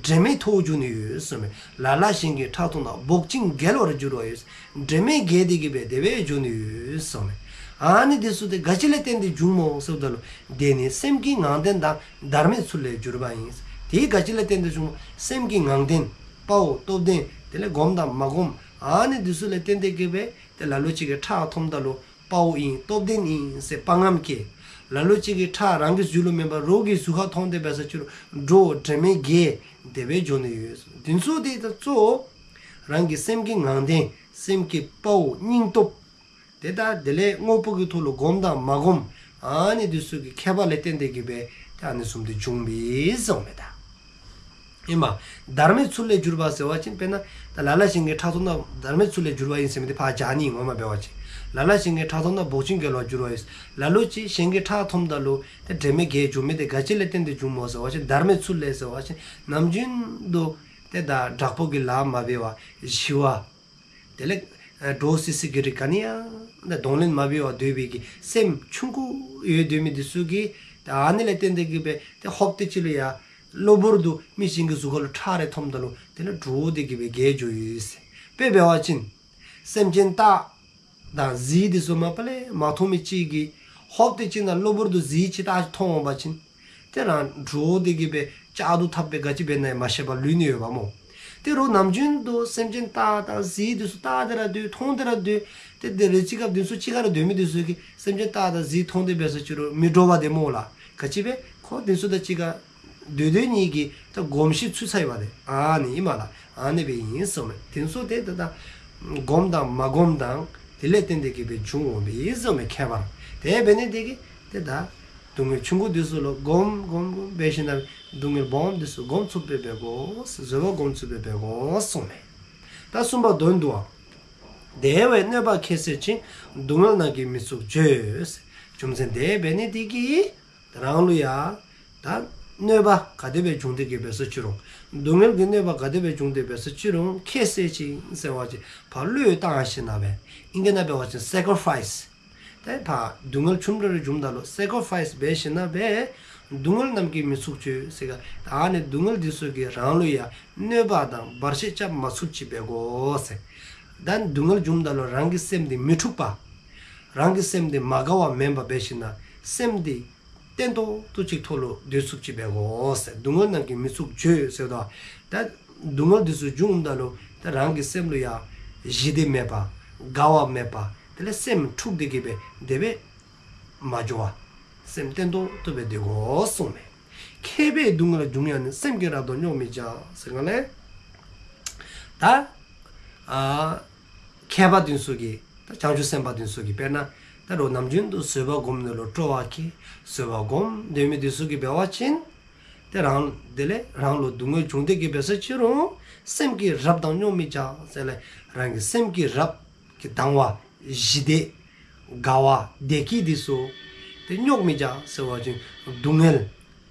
དྲན་མེད་ཐོབ་འགྱོ་ནི་ཡོད་གསུངས་མས། ལ་ལ་གཞན་གྱི་ཁྲག་འཐུང་ན་བོག་ཅིང་བརྒྱལ་བར་འགྱུར་བ་ཡོད། དྲན་མེད་བརྒྱལ་ཏེ་གི་སྦེ་དེ་སྦེ་འགྱོ་ནི་ཡོད་གསུངས་མས། ཨ་ནི་དེ་ཚུ་དེ་ག་ཅི་ལས་བརྟེན་ཏེ་འབྱུངམ་སྨོ་ཟེརཝ་ད་ལུ་དེ་ནི་སེམས་ཀྱི་ངང་བརྟན་དང་བདར་མའི་ཚུལ་ལས་གྱུར་པ་ཡིན། དེ་ག་ཅི་ལས་བརྟེན་ཏེ་འབྱུངམ་སྨོ། སེམས་ཀྱི་ངང་བརྟན་དཔའ་བོ་སྟོབས་ལྡན་དེ་ལས་སྒོམ་དང་མ་སྒོམ་ཨ་ནི་དེ་ཚུ་ལས་བརྟེན་ཏེ་གི་སྦེ་དེ་ལ་ལུ་ཅིག་གིས་ཁྲག་འཐུངམ་ད་ལུ་དཔའ་བོ་ཨིན་སྟོབས་ལྡན་ཨིན་ཟེར་དཔའ་རྔམ་སྐྱེ། ལ་ལུ་ཅིག་གིས་ཁྲག་རང་གི་རྒྱུད་ལུ་མེན་པར་རོགས་ཀྱི་གཟུགས་ཁར་འཐུང་སྟེ་འབད་ས་ཅིག་རུང་འདྲོག་དྲན་མེད་བརྒྱལ་དེ་སྦེ་འགྱོ་ནི་ཡོད། དེ་ཚུ་དེ་ད་གཙོ་བོ་རང་གི་སེམས་ཀྱི་ངང་བརྟན་སེམས་ཀྱི་དཔའ་བོ་སྙིང་སྟོབས་དེ་ད་དེ་ལས་དངོས་པོ་གི་ཐོག་ལུ་སྒོམ་དང་མ་སྒོམ་ཨ་ནི་དེ་ཚུ་གི་ཁྱད་པར་ལས་བརྟེན་ཏེ་གི་སྦེ་དེ་ཨ་ནི་བཟུམ་དེ་འབྱུངམ་ཨིན་གསུངས་མས་ད། ཨིན་མས། བདར་མའི་ཚུལ་ལས་གྱུར་པ་ཟེར་བ་ཅིན་དཔེར་ན་ད་ལ་ལ་གཞན་གྱི་ཁྲག་འཐུང་ན་བདར་མའི་ཚུལ་ལས་གྱུར་པ་ཨིན་ཟེར་མི་དེ་ཕར་བཞག་ནི་ངོ་མ་འབད་བ་ཅིན། ལ་ལ་གཞན་གྱི་ཁྲག་འཐུང་ན་བོག་ཅིང་བརྒྱལ་བར་འགྱུར་བ་ཡོད། ལ་ལུ་ཅིག་གཞན་གྱི་ཁྲག་འཐུངམ་ད་ལུ་དེ་དྲན་མེད་བརྒྱལ་འགྱོ་མི་དེ་ག་ཅི་ལས་བརྟེན་ཏེ་འབྱུངམ་སྨོ་ཟེར་བ་ཅིན་བདར་མའི་ཚུལ་ལས་ཟེར་བ་ཅིན་ནམ་རྒྱུན་དུ་དེ་ད་དྲག་པོ་གི་ལཱ་མ་འབད་བར་ཞི་བ་དེ་ལས་འདྲོག་སི་སི་གི་རིགས་ག་ནི་ཡང་གདོང་ལེན་མ་འབད་བར་སྡོད་པའི་གི་སེམས་ཆུང་ཀུ་ཡོད་སྡོད་མི་དེ་ཚུ་གིས་ད་ཨ་ནི་ལས་བརྟེན་ཏེ་གི་སྦེ་དེ་ཧོབ་སྟེ་ཅིག་ལུ་ཡང་གློ་བུར་དུ་མི་གཞན་གྱི་གཟུགས་ཁ་ལུ་ཁྲག་རེ་འཐུངམ་ད་ལུ་དེ་ལས་འདྲོག་སྟེ་གི་སྦེ་བརྒྱལ་འགྱོཝ་ཨིན་ཟེར། དཔེ་འབད་བ་ཅིན་སེམས་ཅན་སྟག་དང་གཟིག་དེ་ཚུ་མ་པ་ལས་མ་མཐོང་མི་ཅིག་གིས་ཧོབ་སྟེ་ཅིག་ནང་གློ་བུར་དུ་གཟིག་ཅིག་སྟག་ཅིག་མཐོང་འོང་པ་ཅིན་དེ་རང་འདྲོག་སྟེ་གི་སྦེ་ལྕགས་དུ་འཐབ་སྦེ་ག་ཅི་འབད་ན་ཡང་མ་ཤེས་པར་ལུས་ནི་ཡོདཔ་སྨོ། དེ་རུང་ནམ་རྒྱུན་དུ་སེམས་ཅན་སྟག་དང་གཟིག་དེ་ཚུ་བལྟ་སྟེ་ར་སྡོད་མཐོང་སྟེ་ར་སྡོད། དེ་དེ་རེ་ཅིག་སྐབས་དེ་ཚུ་གཅིག་ཁར་སྡོད་མི་དེ་ཚུ་གིས་སེམས་ཅན་སྟག་དང་གཟིག་མཐོང་སྟེ་འབད་ས་ཅིག་རུང་མི་འདྲོག་པས་དེ་སྨོ་ལགས། ག་ཅི་འབད་ཁོ་དེ་ཚུ་དང་གཅིག་ཁར་སྡོད་སྡོད་ནི་གི་ད་གོམས་གཤིས་ཚུད་ཚར་ཡི་པ་དེ་ཨ་ནི་ཨིན་མས་ལགས། ཨ་ནི་སྦེ་ཨིན་གསུངས་མས། དེ་ཚུ་དེ་ད་ད་སྒོམ་དང་མ་སྒོམ་དང་དེ་ལས་བརྟེན་ཏེ་གི་སྦེ་འབྱུང་འོང་པས་གསུངས་མས་ཁྱད་པར། དེ་འབད་ནི་དེ་གིས་དེ་ད་སྡུག་བསྔལ་ཆུང་ཀུ་དེ་ཚུ་ལུ་སྒོམ་སྒོམ་སྒོམ་འབད་ཞིནམ་ལས་སྡུག་བསྔལ་སྦོམ་དེ་ཚུ་སྒོམ་ཚུགསཔ་སྦེ་འབད་དགོ། བཟོད་པ་སྒོམ་ཚུགསཔ་སྦེ་འབད་དགོ་གསུངས་མས། ད་གསུམ་པ་དོན་བསྡུ་བ། བདེ་བའི་གནོད་པ་ཁྱད་བསད་ཅིང་། སྡུག་བསྔལ་རྣམས་ཀྱིས་མི་ཚུགས་བྱོས། རྒྱུ་མཚན་དེ་འབད་ནི་དེ་གིས་རང་ལུ་ཡང་ད་གནོད་པ་ག་དེ་སྦེ་བྱུང་སྟེ་གི་འབད་ས་ཅིག་རུང་སྡུག་བསྔལ་གྱི་གནོད་པ་ག་དེ་སྦེ་བྱུང་སྟེ་འབད་ས་ཅིག་རུང་ཁྱད་བསད་ཅིང་ཟེར་བ་ཅིན་ཕར་བློས་བཏང་ཞིནམ་ལས་ཨིང་སྐད་ནང་འབད་བ་ཅིན་སེ་ཀི་རི་ཕའིས། ཏེ་ཕར་སྡུག་བསྔལ་ཆུང་དུ་ར་བྱུངམ་ད་ལུ་སེ་ཀི་རི་ཕའིས་འབད་ཞིནམ་ལས་སྡུག་བསྔལ་རྣམས་ཀྱིས་མི་ཚུགས་བྱོས་ཟེར་ག། ད་ཨ་ནི་སྡུག་བསྔལ་འདི་ཚུ་གིས་རང་ལུ་ཡང་གནོད་པ་དང་བར་ཆད་རྐྱབ་མ་ཚུགསཔ་ཅིག་འབད་དགོ་ཟེར། ད་སྡུག་བསྔལ་བྱུངམ་ད་ལུ་རང་གི་སེམས་འདི་མི་འཁྲུགས་པ། རང་གི་སེམས་འདི་མ་དགའ་བ་མེན་པར་འབད་ཞིནམ་ལས་སེམས་འདི་བརྟན་ཏོག་ཏོ་ཅིག་ཐོག་ལུ་སྡོད་ཚུགསཔ་ཅིག་འབད་དགོ་ཟེར། སྡུག་བསྔལ་རྣམས་ཀྱིས་མི་ཚུགས་བྱོས་ཟེར་དོ། ད་སྡུག་བསྔལ་འདི་ཚུ་བྱུངམ་ད་ལུ་ད་རང་གི་སེམས་ལུ་ཡང་ཞི་བདེ་མེད་པ་དགའ་བ་མེད་པ་དེ་ལས་སེམས་འཁྲུགས་ཏེ་གི་སྦེ་དེ་སྦེ་མ་འགྱོ་བར་སེམས་བརྟན་ཏོག་ཏོ་སྦེ་སྡོད་དགོ་གསུངས་མས། མཁས་པས་སྡུག་བསྔལ་འབྱུང་ཡང་ནི། སེམས་ཀྱི་རབ་དང་རྙོག་མི་བྱ་ཟེར་ག་ལས། ད་ཨ་མཁས་པ་འདི་ཚུ་གིས་ད་བྱང་ཆུབ་སེམས་དཔའ་འདི་ཚུ་གིས་དཔེར་ན་ད་རུང་ནམ་རྒྱུན་དུ་བཟོད་པ་སྒོམ་ནི་ལུ་སྤྲོ་བ་སྐྱེ། བཟོད་པ་སྒོམ་སྡོད་མི་འདི་ཚུ་གིས་འབད་བ་ཅིན་ཏེ་རང་དེ་ལས་རང་ལུ་སྡུག་བསྔལ་བྱུང་སྟེ་གི་འབད་ས་ཅིག་རུང་སེམས་ཀྱི་རབ་དང་རྙོག་མི་བྱ་ཟེར་ལས་རང་གི་སེམས་ཀྱི་རབ་ཀྱི་དང་བ་ཞི་བདེ་དགའ་བ་བདེ་སྐྱིད་འདི་ཚུ་ཏེ་རྙོག་མི་བྱ་ཟེར་བ་ཅིན་སྡུག་བསྔལ་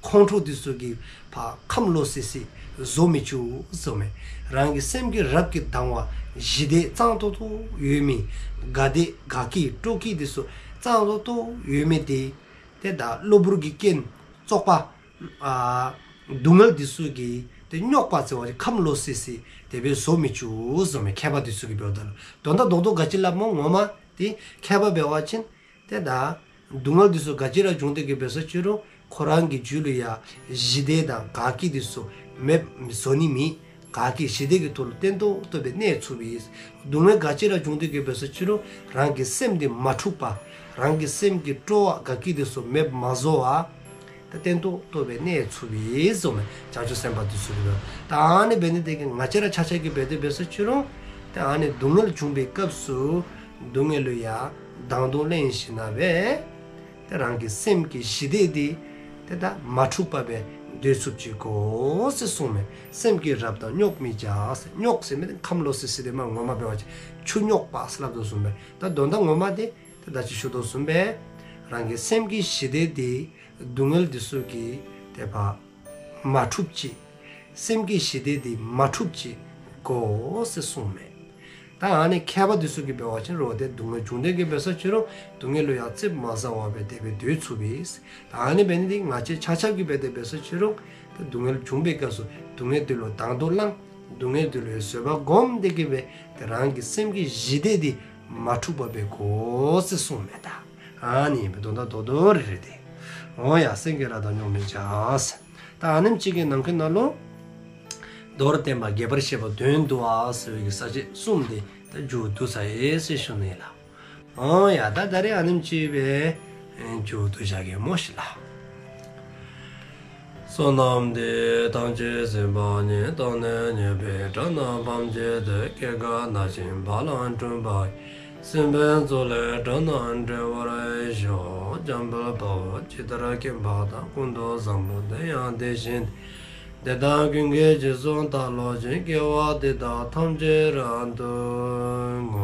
ཁོང་ཁྲོ་འདི་ཚུ་གིས་ཕར་ཁམས་ལོག་སི་སི་བཟོ་མི་བཅུག་གསུངས་མས། རང་གི་སེམས་ཀྱི་རབ་ཀྱི་དང་བ་ཞི་བདེ་གཙང་ཏོག་ཏོ་ཡོད་མི་དགའ་བདེ་དགའ་སྐྱིད་སྤྲོ་སྐྱིད་འདི་ཚུ་གཙང་ཏོག་ཏོ་ཡོད་མི་དེ་ཏེ་ད་གློ་བུར་གྱི་རྐྱེན་བཙོག་པ་ཨ་སྡུག་བསྔལ་འདི་ཚུ་གིས་ཏེ་རྙོག་པ་ཟེར་བ་ཅིན་ཁམས་ལོག་སི་སི་དེ་སྦེ་བཟོ་མི་བཅུག་གསུངས་མས། མཁས་པ་འདི་ཚུ་གིས་འབདཝ་ད་ལུ་དོན་དག་རྡོག་རྡོག་ག་ཅི་སླབ་སྨོ་ངོ་མ་ཏེ་མཁས་པ་འབད་བ་ཅིན་ཏེ་ད་སྡུག་བསྔལ་འདི་ཚུ་ག་ཅི་ར་བྱུང་སྟེ་གི་འབད་ས་ཅིག་རུང་ཁོ་རང་གི་རྒྱུད་ལུ་ཡང་ཞི་བདེ་དང་དགའ་སྐྱིད་འདི་ཚུ་མེདཔ་མི་བཟོ་ནི་མེད། དགའ་སྐྱིད་ཞི་བདེ་གི་ཐོག་ལུ་བརྟན་ཏོག་ཏོ་སྦེ་གནས་ཚུགས་པས། སྡུག་བསྔལ་ག་ཅི་ར་བྱུང་སྟེ་གི་འབད་ས་ཅིག་རུང་རང་གི་སེམས་འདི་མ་འཁྲུགས་པར་རང་གི་སེམས་ཀྱི་སྤྲོ་བ་དགའ་སྐྱིད་འདི་ཚུ་མེདཔ་མ་བཟོ་བར་ད་བརྟན་ཏོག་ཏོ་སྦེ་གནས་ཚུགས་པས་གསུངས་མས། བྱང་ཆུབ་སེམས་དཔའ་འདི་ཚུ་གིས། ད་ཨ་ནི་འབད་ནི་དེ་གིས་ང་བཅས་ར་ཆ་ཁྱབ་ཀྱིས་འབད་དེ་འབད་ས་ཅིག་རུང་ད་ཨ་ནི་སྡུག་བསྔལ་བྱུང་པའི་སྐབས་སུ་སྡུག་བསྔལ་ལུ་ཡང་དང་དུ་ལེན་ཞིནམ་ལས་ཏེ་རང་གི་སེམས་ཀྱི་ཞི་བདེ་འདི་ཏེ་ད་མ་འཁྲུགས་པ་སྦེ་སྡོད་ཚུགསཔ་ཅིག་དགོ་ཟེར་གསུངས་མས། སེམས་ཀྱི་རབ་དང་རྙོག་མི་བྱ་ཟེར། རྙོག་ཟེར་མི་འདི་ཁམས་ལོག་སི་སི་དེ་མ་ངོ་མ་འབད་བ་ཅིན་ཆུ་རྙོག་པ་ཟེར་སླབ་དོ་བཟུམ་སྦེ། ད་དོན་དག་ངོ་མ་འདི་ཏེ་ད་ཅི་ཞུ་དོ་བཟུམ་སྦེ་རང་གི་སེམས་ཀྱི་ཞི་བདེ་འདི་སྡུག་བསྔལ་འདི་ཚུ་གིས་ཏེ་ཕར་མ་འཁྲུགསཔ་ཅིག། སེམས་ཀྱི་ཞི་བདེ་འདི་མ་འཁྲུགསཔ་ཅིག་དགོ་ཟེར་གསུངས་མས། ད་ཨ་ནི་མཁས་པ་འདི་ཚུ་གིས་འབད་བ་ཅིན་རོགས་ཏེ་སྡུག་བསྔལ་བྱུང་སྟེ་གིས་འབད་སོ་ཅི་རུང་སྡུག་བསྔལ་ལུ་ཡང་ཙིགཔ་མ་ཟ་བར་སྦེ་དེ་སྦེ་སྡོད་ཚུགས་པས། ད་ཨ་ནི་འབད་ནི་འདི་ང་བཅས་ཆ་ཁྱབ་ཀྱིས་འབད་དེ་འབད་སོ་ཅི་རུང་ད་སྡུག་བསྔལ་བྱུང་པའི་སྐབས་སུ་སྡུག་བསྔལ་འདི་ལུ་དང་དུ་བླང་། སྡུག་བསྔལ་འདི་ལུ་བཟོད་པ་བསྒོམ་སྟེ་གིས་འབད་དེ་རང་གི་སེམས་ཀྱི་ཞི་བདེ་འདི་མ་འཁྲུགས་པར་འབད་དགོ་ཟེར་གསུངས་མས་ད། ཨ་ནི་ཨིན་པས། དོན་དག་རྡོག་རྡོག་རེ་རེ་དེ། འོང་ཡ། སེང་གེ་ར་དྭགས་སྨྱུག་མའི་ལྗགས་ཟེར། ད་ཨ་ནེམ་ཅིག་གི་ནང་གི་ནང་ལུ་མདོར་བསྟན་པ་རྒྱས་པར་བཤད་པ་དོན་བསྡུ་བ་ཟེར་བའི་གི་ས་བཅད་གསུམ་དེ་ད་མཇུག་བསྡུ་ཚར་ཡི་ཟེར་ཞུ་ནི་ལགས། འོང་ཡ། ད་ད་རེས་ཨ་ནེམ་ཅིག་སྦེ་མཇུག་བསྡུ་བཞག་གེ་སྨོ་ཤིག་ལགས། བསོད་ནམས་འདི་ཡིས་ཐམས་ཅད་གཟིགས་པ་ཉིད། ཐོབ་ནས་ཉེས་པའི་དགྲ་རྣམས་ཕམ་བྱས་ཏེ། སྐྱེ་རྒ་ན་འཆིའི་རྦ་རླབས་འཁྲུགས་པ་ཡི། སྲིད་པའི་མཚོ་ལས་འགྲོ་རྣམས་སྒྲོལ་བར་ཤོག། འཇམ་དཔལ་དཔའ་བོས་ཇི་ལྟར་མཁྱེན་པ་དང་། ཀུན་ཏུ་བཟང་པོ་དེ་ཡང་དེ་བཞིན་ཏེ། དེ་དག་ཀུན་གྱི་རྗེས་སུ་བདག་སློབ་ཅིང་། དགེ་བ་འདི་དག་ཐམས་ཅད་རབ་ཏུ་བསྔོ།